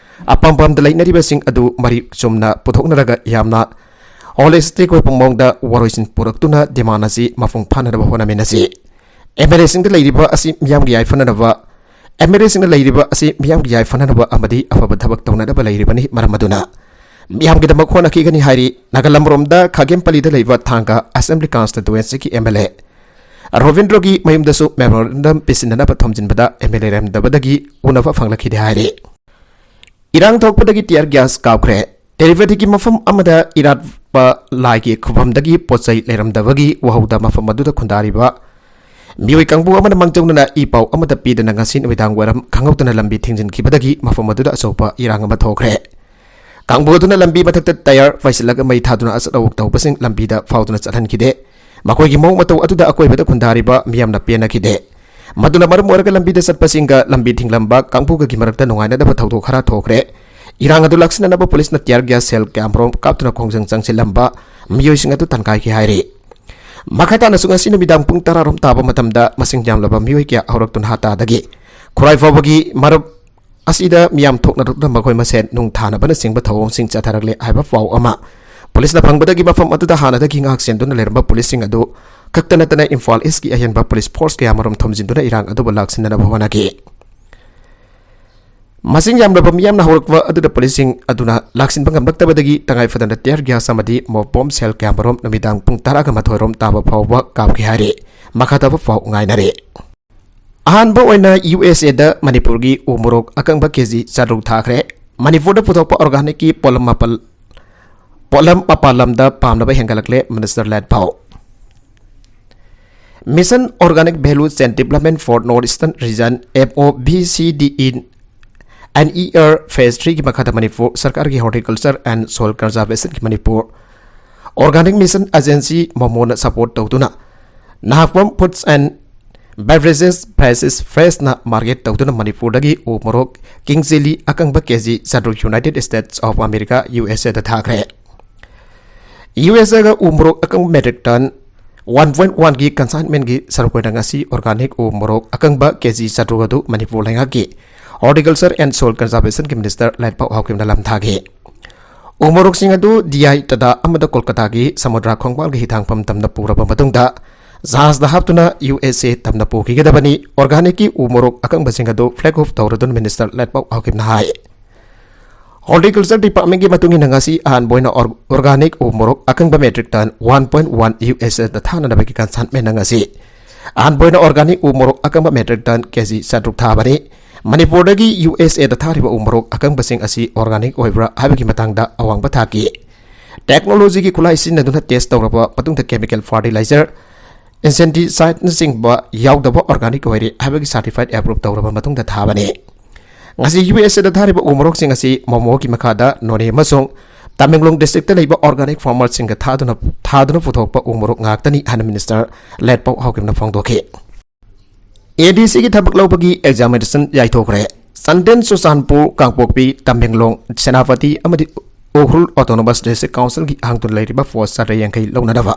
ꯑꯄꯥꯝ ꯄꯥꯝꯗ ꯂꯩꯅꯔꯤꯕꯁꯤꯡ ꯑꯗꯨ ꯃꯔꯤꯛ ꯆꯨꯝꯅ ꯄꯨꯊꯣꯛꯅꯔꯒ ꯌꯥꯝꯅ holistic ꯑꯣꯏꯕ ꯃꯑꯣꯡꯗ ꯋꯥꯔꯣꯏꯁꯤꯟ ꯄꯨꯔꯛꯇꯨꯅ demand ꯑꯁꯤ ꯃꯄꯨꯡ ꯐꯥꯅꯅꯕ ꯍꯣꯠꯅꯃꯤꯟꯅꯁꯤ꯫ MLAꯁꯤꯡꯗ ꯂꯩꯔꯤꯕ ꯑꯁꯤ ꯃꯤꯌꯥꯝꯒꯤ ꯌꯥꯏꯐꯅꯅꯕ, MLAꯁꯤꯡꯅ ꯂꯩꯔꯤꯕ ꯑꯁꯤ ꯃꯤꯌꯥꯝꯒꯤ ꯌꯥꯏꯐꯅꯅꯕ ꯑꯃꯗꯤ ꯑꯐꯕ ꯊꯕꯛ ꯇꯧꯅꯅꯕ ꯂꯩꯔꯤꯕꯅꯤ꯫ ꯃꯔꯝ ꯑꯗꯨꯅ ꯃꯤꯌꯥꯝꯒꯤꯗꯃꯛ ꯍꯣꯠꯅꯈꯤꯒꯅꯤ ꯍꯥꯏꯔꯤ꯫ ꯅꯥꯒꯥꯂꯝꯔꯣꯝꯗ ꯈꯥꯒꯦꯝꯄꯜꯂꯤꯗ ꯂꯩꯕ ꯊꯥꯡꯒ Assembly Constituencyꯒꯤ MLA ꯔꯣꯕꯤꯟꯗ꯭ꯔꯣꯒꯤ ꯃꯌꯨꯝꯗꯁꯨ memorandum ꯄꯤꯁꯤꯟꯅꯅꯕ ꯊꯣꯝꯖꯤꯟꯕꯗ MLA ꯂꯩꯔꯝꯗꯕꯗꯒꯤ ꯎꯅꯕ ꯐꯪꯂꯛꯈꯤꯗꯦ ꯍꯥꯏꯔꯤ꯫ ꯏꯔꯥꯡ ꯊꯣꯛꯄꯗꯒꯤ tear gas ꯀꯥꯞꯈ꯭ꯔꯦ꯫ ꯇꯦꯂꯤꯄꯦꯊꯤꯒꯤ ꯃꯐꯝ ꯑꯃꯗ ꯏꯔꯥꯠꯄ ꯂꯥꯏꯒꯤ ꯈꯨꯕꯝꯗꯒꯤ ꯄꯣꯠ ꯆꯩ ꯂꯩꯔꯝꯗꯕꯒꯤ ꯋꯥꯍꯧꯗ ꯃꯐꯝ ꯑꯗꯨꯗ ꯈꯨꯟꯗꯥꯔꯤꯕ ꯃꯤꯑꯣꯏ ꯀꯥꯡꯕꯨ ꯑꯃꯅ ꯃꯥꯡꯖꯧꯅꯅ ꯏ ꯄꯥꯎ ꯑꯃꯠꯇ ꯄꯤꯗꯅ ꯉꯁꯤ ꯅꯨꯃꯤꯗꯥꯡ ꯋꯥꯏꯔꯝ ꯈꯪꯍꯧꯗꯅ ꯂꯝꯕꯤ ꯊꯤꯡꯖꯤꯟꯈꯤꯕꯗꯒꯤ ꯃꯐꯝ ꯑꯗꯨꯗ ꯑꯆꯧꯕ ꯏꯔꯥꯡ ꯑꯃ ꯊꯣꯛꯈ꯭ꯔꯦ꯫ ꯀꯥꯡꯕꯨ ꯑꯗꯨꯅ ꯂꯝꯕꯤ ꯃꯊꯛꯇ tyre ꯄꯩꯁꯤꯜꯂꯒ ꯃꯩ ꯊꯥꯗꯨꯅ ꯑꯆꯠ ꯑꯋꯣꯛ ꯇꯧꯕꯁꯤꯡ ꯂꯝꯕꯤꯗ ꯐꯥꯎꯗꯨꯅ ꯆꯠꯍꯟꯈꯤꯗꯦ꯫ ꯃꯈꯣꯏꯒꯤ ꯃꯑꯣꯡ ꯃꯇꯧ ꯑꯗꯨꯗ ꯑꯀꯣꯏꯕꯗ ꯈꯨꯟꯗꯥꯔꯤꯕ ꯃꯤꯌꯥꯝꯅ ꯄꯦꯟꯅꯈꯤꯗꯦ꯫ ꯃꯗꯨꯅ ꯃꯔꯝ ꯑꯣꯏꯔꯒ ꯂꯝꯕꯤꯗ ꯆꯠꯄꯁꯤꯡꯒ ꯂꯝꯕꯤ ꯊꯤꯡꯂꯝꯕ ꯀꯥꯡꯕꯨꯒꯒꯤ ꯃꯔꯛꯇ ꯅꯨꯡꯉꯥꯏꯅꯗꯕ ꯊꯧꯗꯣꯛ ꯈꯔ ꯊꯣꯛꯈ꯭ꯔꯦ꯫ ꯏꯔꯥꯡ ꯑꯗꯨ ꯂꯥꯛꯁꯤꯟꯅꯅꯕ ꯄꯨꯂꯤꯁꯅ tear gas shell ꯀꯌꯥꯃꯔꯨꯝ ꯀꯥꯞꯇꯨꯅ ꯈꯣꯡꯖꯪ ꯆꯪꯁꯤꯜꯂꯝꯕ ꯃꯤꯑꯣꯏꯁꯤꯡ ꯑꯗꯨ ꯇꯥꯟꯈꯥꯏꯈꯤ ꯍꯥꯏꯔꯤ꯫ ꯃꯈꯥ ꯇꯥꯅꯁꯨ ꯉꯁꯤ ꯅꯨꯃꯤꯗꯥꯡ ꯄꯨꯡ ꯇꯔꯥ ꯔꯣꯝ ꯇꯥꯕ ꯃꯇꯝꯗ ꯃꯁꯤꯡ ꯌꯥꯝꯂꯕ ꯃꯤꯑꯣꯏ ꯀꯌꯥ ꯍꯧꯔꯛꯇꯨꯅ ꯍꯥꯇꯥꯗꯒꯤ ꯈꯨꯔꯥꯏ ꯐꯥꯎꯕꯒꯤ ꯃꯔꯨꯞ ꯑꯁꯤꯗ ꯃꯤꯌꯥꯝ ꯊꯣꯛꯅꯔꯛꯇꯨꯅ ꯃꯈꯣꯏ ꯃꯁꯦꯟ ꯅꯨꯡ ꯊꯥꯅꯕꯅꯆꯤꯡꯕ ꯊꯧꯑꯣꯡꯁꯤꯡ ꯆꯠꯊꯔꯛꯂꯦ ꯍꯥꯏꯕ ꯄꯥꯎ ꯑꯃ ꯄꯨꯂꯤꯁꯅ ꯐꯪꯕꯗꯒꯤ ꯃꯐꯝ ꯑꯗꯨꯗ ꯍꯥꯟꯅꯗꯒꯤ ꯉꯥꯛ ꯁꯦꯟꯗꯨꯅ ꯂꯩꯔꯝꯕ ꯄꯨꯂꯤꯁꯁꯤꯡ ꯑꯗꯨ ꯈꯛꯇ ꯅꯠꯇꯅ ꯏꯝꯐꯥꯜ ꯏꯁꯀꯤ ꯑꯍꯦꯟꯕ ꯄꯨꯂꯤꯁ ꯐꯣꯔꯁ ꯀꯌꯥꯃꯔꯨꯝ ꯊꯣꯝꯖꯤꯟꯗꯨꯅ ꯏꯔꯥꯡ ꯑꯗꯨꯕꯨ ꯂꯥꯛꯁꯤꯟꯅꯅꯕ ꯍꯣꯠꯅꯈꯤ꯫ ꯃꯁꯤꯡ ꯌꯥꯝꯂꯕ ꯃꯤꯌꯥꯝꯅ ꯍꯧꯔꯛꯄ ꯑꯗꯨꯗ ꯄꯨꯂꯤꯁꯁꯤꯡ ꯑꯗꯨꯅ ꯂꯥꯛꯁꯤꯟꯕ ꯉꯝꯂꯛꯇꯕꯗꯒꯤ ꯇꯉꯥꯏ ꯐꯗꯅ tear gas ꯑꯃꯗꯤ ꯃꯣꯞ ꯕꯣꯝ ꯁꯦꯜ ꯀꯌꯥꯃꯔꯨꯝ ꯅꯨꯃꯤꯗꯥꯡ ꯄꯨꯡ ꯇꯔꯥꯒ ꯃꯥꯊꯣꯏ ꯔꯣꯝ ꯇꯥꯕ ꯐꯥꯎꯕ ꯀꯥꯞꯈꯤ ꯍꯥꯏꯔꯤ꯫ ꯃꯈꯥ ꯇꯥꯕ ꯄꯥꯎ ꯉꯥꯏꯅꯔꯤ꯫ ꯑꯍꯥꯟꯕ ꯑꯣꯏꯅ ꯌꯨ ꯑꯦꯁ ꯑꯦꯗ ꯃꯅꯤꯄꯨꯔꯒꯤ ꯎ ꯃꯣꯔꯣꯛ ꯑꯀꯪꯕ ꯀꯦꯖꯤ ꯆꯥꯇ꯭ꯔꯨꯛ ꯊꯥꯈ꯭ꯔꯦ꯫ ꯃꯅꯤꯄꯨꯔꯗ ꯄꯨꯊꯣꯛꯄ organicꯀꯤ ꯄꯣꯠꯂꯝ ꯃꯥꯄꯜ, ꯄꯣꯠꯂꯝ ꯃꯄꯥꯟ ꯂꯝꯗ ꯄꯥꯝꯅꯕ ꯍꯦꯟꯒꯠꯂꯛꯂꯦ, Minister ꯂꯦꯠꯄꯥꯎ꯫ Mission Organic Value Chain Development for North Eastern Region, M O V C D in N E R Phase threeꯒꯤ ꯃꯈꯥꯗ ꯃꯅꯤꯄꯨꯔ ꯁꯔꯀꯥꯔꯒꯤ Horticulture and Soil Conservationꯒꯤ Manipur Organic Mission Agency ꯃꯣꯃꯣꯅ support ꯇꯧꯗꯨꯅ Nahakpam Foods and Beverages Prices Freshꯅ market ꯇꯧꯗꯨꯅ ꯃꯅꯤꯄꯨꯔꯗꯒꯤ ꯎ ꯃꯣꯔꯣꯛ king chilli ꯑꯀꯪꯕ ꯀꯦꯖꯤ ꯆꯥꯇ꯭ꯔꯨꯛ United States of America, U S Aꯗ ꯊꯥꯈ꯭ꯔꯦ꯫ ꯌꯨ ꯑꯦꯁ ꯑꯦꯒ ꯎ ꯃꯣꯔꯣꯛ ꯑꯀꯪꯕ metric ton one point oneꯒꯤ consignmentꯀꯤ ꯁꯔꯨꯛ ꯑꯣꯏꯅ ꯉꯁꯤ organic ꯎ ꯃꯣꯔꯣꯛ ꯑꯀꯪꯕ ꯀꯦꯖꯤ ꯆꯥꯇ꯭ꯔꯨꯛ ꯑꯗꯨ ꯃꯅꯤꯄꯨꯔ ꯂꯩꯉꯥꯛꯀꯤ Horticulture and Soil Conservationꯒꯤ Minister ꯂꯥꯏꯠꯄꯥꯎ ꯍꯥꯎꯀꯤꯞꯅ ꯂꯝ ꯊꯥꯈꯤ꯫ ꯎ ꯃꯣꯔꯣꯛꯁꯤꯡ ꯑꯗꯨ ꯗꯤ ꯑꯥꯏ ꯇꯇꯥ ꯑꯃꯗ ꯀꯣꯜꯀꯇꯥꯒꯤ ꯁꯃꯨꯗ꯭ꯔ ꯈꯣꯡꯕꯥꯜꯒꯤ ꯍꯤꯊꯥꯡꯐꯝ ꯇꯝꯅ ꯄꯨꯔꯕ ꯃꯇꯨꯡꯗ ꯖꯍꯥꯖꯗ ꯍꯥꯞꯇꯨꯅ ꯌꯨ ꯑꯦꯁ ꯑꯦ ꯇꯝꯅ ꯄꯨꯈꯤꯒꯗꯕꯅꯤ꯫ Organicꯀꯤ ꯎ ꯃꯣꯔꯣꯛ ꯑꯀꯪꯕꯁꯤꯡ ꯑꯗꯨ flag off ꯇꯧꯔꯗꯨꯅ Minister ꯂꯥꯏꯠꯄꯥꯎ ꯍꯥꯎꯀꯤꯞꯅ ꯍꯥꯏ꯫ Horticulture Departmentꯀꯤ ꯃꯇꯨꯡ ꯏꯟꯅ ꯉꯁꯤ ꯑꯍꯥꯟꯕ ꯑꯣꯏꯅ or-, organic ꯎ ꯃꯣꯔꯣꯛ ꯑꯀꯪꯕ metric ton one point one U S aid ꯊꯥꯅꯅꯕꯒꯤ consignment ꯉꯁꯤ ꯑꯍꯥꯟꯕ ꯑꯣꯏꯅ organic ꯎ ꯃꯣꯔꯣꯛ ꯑꯀꯪꯕ metric ton ꯀꯦꯖꯤ ꯆꯥꯇ꯭ꯔꯨꯛ ꯊꯥꯕꯅꯤ꯫ ꯃꯅꯤꯄꯨꯔꯗꯒꯤ ꯌꯨ ꯑꯦꯁ ꯑꯦꯗ ꯊꯥꯔꯤꯕ ꯎ ꯃꯣꯔꯣꯛ ꯑꯀꯪꯕꯁꯤꯡ ꯑꯁꯤ organic ꯑꯣꯏꯕ꯭ꯔꯥ ꯍꯥꯏꯕꯒꯤ ꯃꯇꯥꯡꯗ ꯑꯋꯥꯡꯕ ꯊꯥꯛꯀꯤ technologyꯒꯤ ꯈꯨꯠꯂꯥꯏ ꯁꯤꯖꯤꯟꯅꯗꯨꯅ test ꯇꯧꯔꯕ ꯃꯇꯨꯡꯗ chemical fertilizer, insecticideꯅꯆꯤꯡꯕ ꯌꯥꯎꯗꯕ organic ꯑꯣꯏꯔꯦ ꯍꯥꯏꯕꯒꯤ certified approve ꯇꯧꯔꯕ ꯃꯇꯨꯡꯗ ꯊꯥꯕꯅꯤ꯫ ꯉꯁꯤ ꯌꯨ ꯑꯦꯁ ꯑꯦꯗ ꯊꯥꯔꯤꯕ ꯎ ꯃꯣꯔꯣꯛꯁꯤꯡ ꯑꯁꯤ ꯃꯣꯃꯣꯒꯤ ꯃꯈꯥꯗ ꯅꯣꯅꯦ ꯑꯃꯁꯨꯡ ꯇꯃꯦꯡꯂꯣꯡ districtꯇ ꯂꯩꯕ organic farmerꯁꯤꯡꯒ ꯊꯥꯗꯨꯅ, ꯊꯥꯗꯨꯅ ꯄꯨꯊꯣꯛꯄ ꯎ ꯃꯣꯔꯣꯛ ꯉꯥꯛꯇꯅꯤ ꯍꯥꯏꯅ Minister ꯂꯦꯠꯄꯥꯎ ꯍꯥꯎꯀꯤꯞꯅ ꯐꯣꯡꯗꯣꯛꯈꯤ꯫ ꯑꯦ ꯗꯤ ꯁꯤꯒꯤ ꯊꯕꯛ ꯂꯧꯕꯒꯤ examination ꯌꯥꯏꯊꯣꯛꯈ꯭ꯔꯦ꯫ ꯆꯥꯟꯗꯦꯜ, ꯆꯨꯔꯆꯥꯟꯄꯨꯔ, ꯀꯥꯡꯄꯣꯛꯄꯤ, ꯇꯃꯦꯡꯂꯣꯡ, ꯁꯦꯅꯥꯄꯇꯤ ꯑꯃꯗꯤ ꯎꯈ꯭ꯔꯨꯜ Autonomous District Councilꯒꯤ ꯍꯥꯡꯗꯨꯅ ꯂꯩꯔꯤꯕ post ꯆꯥꯇ꯭ꯔꯦꯠ ꯌꯥꯡꯈꯩ ꯂꯧꯅꯅꯕ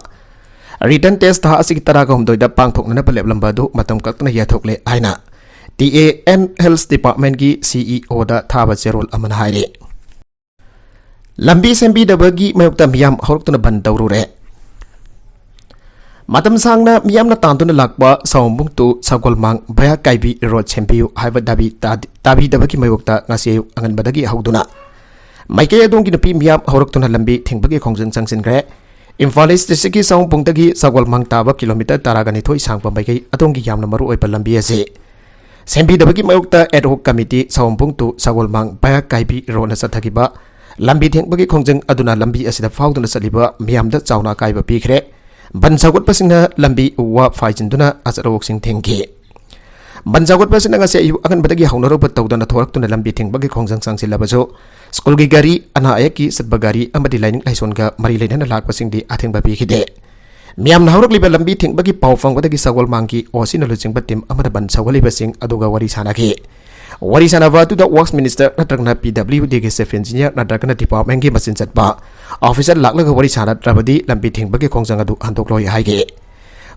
written test ꯊꯥ ꯑꯁꯤꯒꯤ ꯇꯔꯥꯒ ꯍꯨꯝꯗꯣꯏꯗ ꯄꯥꯡꯊꯣꯛꯅꯅꯕ ꯂꯦꯞꯂꯝꯕ ꯑꯗꯨ ꯃꯇꯝ ꯀꯛꯇꯅ ꯌꯥꯊꯣꯛꯂꯦ ꯍꯥꯏꯅ T A N Health Departmentꯀꯤ C E Oꯗ ꯊꯥꯕ ꯆꯦꯔꯣꯜ ꯑꯃꯅ ꯍꯥꯏꯔꯤ꯫ ꯂꯝꯕꯤ ꯁꯦꯝꯕꯤꯗꯕꯒꯤ ꯃꯥꯌꯣꯛꯇ ꯃꯤꯌꯥꯝ ꯍꯧꯔꯛꯇꯨꯅ ꯕꯟ ꯇꯧꯔꯨꯔꯦ꯫ ꯃꯇꯝ ꯁꯥꯡꯅ ꯃꯤꯌꯥꯝꯅ ꯇꯥꯟꯗꯨꯅ ꯂꯥꯛꯄ ꯁꯥꯋꯝꯕꯨꯡ to ꯁꯒꯣꯜꯃꯥꯡ ꯚꯌꯥ ꯀꯥꯏꯕꯤ ꯔꯣꯗ ꯁꯦꯝꯕꯤꯌꯨ ꯍꯥꯏꯕ ꯗꯥꯕꯤ ꯇꯥꯗ-, ꯇꯥꯕꯤꯗꯕꯒꯤ ꯃꯥꯌꯣꯛꯇ ꯉꯁꯤ ꯑꯌꯨꯛ ꯑꯉꯟꯕꯗꯒꯤ ꯍꯧꯗꯨꯅ ꯃꯥꯏꯀꯩ ꯑꯗꯣꯝꯒꯤ ꯅꯨꯄꯤ ꯃꯤꯌꯥꯝ ꯍꯧꯔꯛꯇꯨꯅ ꯂꯝꯕꯤ ꯊꯤꯡꯕꯒꯤ ꯈꯣꯡꯖꯪ ꯆꯪꯁꯤꯟꯈ꯭ꯔꯦ꯫ ꯏꯝꯐꯥꯜ ꯏꯁ ꯗꯤꯁꯇ꯭ꯔꯤꯛꯀꯤ ꯁꯥꯋꯝꯕꯨꯡꯗꯒꯤ ꯁꯒꯣꯜꯃꯥꯡ ꯇꯥꯕ ꯀꯤꯂꯣꯃꯤꯇꯔ ꯇꯔꯥꯒ ꯅꯤꯊꯣꯏ ꯁꯥꯡꯕ ꯃꯥꯏꯀꯩ ꯑꯗꯣꯝꯒꯤ ꯌꯥꯝꯅ ꯃꯔꯨ ꯑꯣꯏꯕ ꯂꯝꯕꯤ ꯑꯁꯤ ꯁꯦꯝꯕꯤꯗꯕꯒꯤ ꯃꯥꯌꯣꯛꯇ ad hoc committee ꯁꯥꯋꯝꯕꯨꯡ to ꯁꯒꯣꯜꯃꯥꯡ Vaya ꯀꯥꯏꯕꯤ ꯔꯣꯗꯅ ꯆꯠꯊꯈꯤꯕ ꯂꯝꯕꯤ ꯊꯤꯡꯕꯒꯤ ꯈꯣꯡꯖꯪ ꯑꯗꯨꯅ ꯂꯝꯕꯤ ꯑꯁꯤꯗ ꯐꯥꯎꯗꯨꯅ ꯆꯠꯂꯤꯕ ꯃꯤꯌꯥꯝꯗ ꯆꯥꯎꯅ ꯑꯀꯥꯏꯕ ꯄꯤꯈ꯭ꯔꯦ꯫ ꯕꯟ ꯁꯧꯒꯠꯄꯁꯤꯡꯅ ꯂꯝꯕꯤ ꯎ ꯋꯥ ꯐꯥꯏꯖꯤꯟꯗꯨꯅ ꯑꯆꯠ ꯑꯋꯣꯛꯁꯤꯡ ꯊꯤꯡꯈꯤ꯫ ꯕꯟ ꯁꯧꯒꯠꯄꯁꯤꯅ ꯉꯁꯤ ꯑꯌꯨꯛ ꯑꯉꯟꯕꯗꯒꯤ ꯍꯧꯅꯔꯨꯕ ꯇꯧꯗꯅ ꯊꯣꯔꯛꯇꯨꯅ ꯂꯝꯕꯤ ꯊꯤꯡꯕꯒꯤ ꯈꯣꯡꯖꯪ ꯆꯪꯁꯤꯜꯂꯕꯁꯨ, ꯁ꯭ꯀꯨꯜꯒꯤ ꯒꯥꯔꯤ, ꯑꯅꯥ ꯑꯌꯦꯛꯀꯤ ꯆꯠꯄ ꯒꯥꯔꯤ ꯑꯃꯗꯤ ꯂꯥꯏꯅꯤꯡ ꯂꯥꯏꯁꯣꯟꯒ ꯃꯔꯤ ꯂꯩꯅꯅ ꯂꯥꯛꯄꯁꯤꯡꯗꯤ ꯑꯊꯤꯡꯕ ꯄꯤꯈꯤꯗꯦ꯫ ꯃꯤꯌꯥꯝꯅ ꯍꯧꯔꯛꯂꯤꯕ ꯂꯝꯕꯤ ꯊꯤꯡꯕꯒꯤ ꯄꯥꯎ ꯐꯪꯕꯗꯒꯤ ꯁꯒꯣꯜꯃꯥꯡꯒꯤ ꯑꯣ ꯁꯤꯅ ꯂꯨꯆꯤꯡꯕ ꯇꯤꯝ ꯑꯃꯅ ꯕꯟ ꯁꯧꯒꯠꯂꯤꯕꯁꯤꯡ ꯑꯗꯨꯒ ꯋꯥꯔꯤ ꯁꯥꯅꯈꯤ꯫ ꯋꯥꯔꯤ ꯁꯥꯅꯕ ꯑꯗꯨꯗ ꯋꯥꯔꯛꯁ ꯃꯤꯅꯤꯁꯇꯔ ꯅꯠꯇ꯭ꯔꯒꯅ ꯄꯤ ꯗꯕ꯭ꯂꯤꯌꯨ ꯗꯤꯒꯤ ꯆꯤꯐ ꯏꯟꯖꯤꯅꯤꯌꯔ ꯅꯠꯇ꯭ꯔꯒꯅ ꯗꯤꯄꯥꯔꯠꯃꯦꯟꯒꯤ ꯃꯆꯤꯟ ꯆꯠꯄ ꯑꯣꯐꯤꯁꯔ ꯂꯥꯛꯂꯒ ꯋꯥꯔꯤ ꯁꯥꯅꯗ꯭ꯔꯕꯗꯤ ꯂꯝꯕꯤ ꯊꯤꯡꯕꯒꯤ ꯈꯣꯡꯖꯪ ꯑꯗꯨ ꯍꯟꯗꯣꯛꯂꯣꯏ ꯍꯥꯏꯈꯤ꯫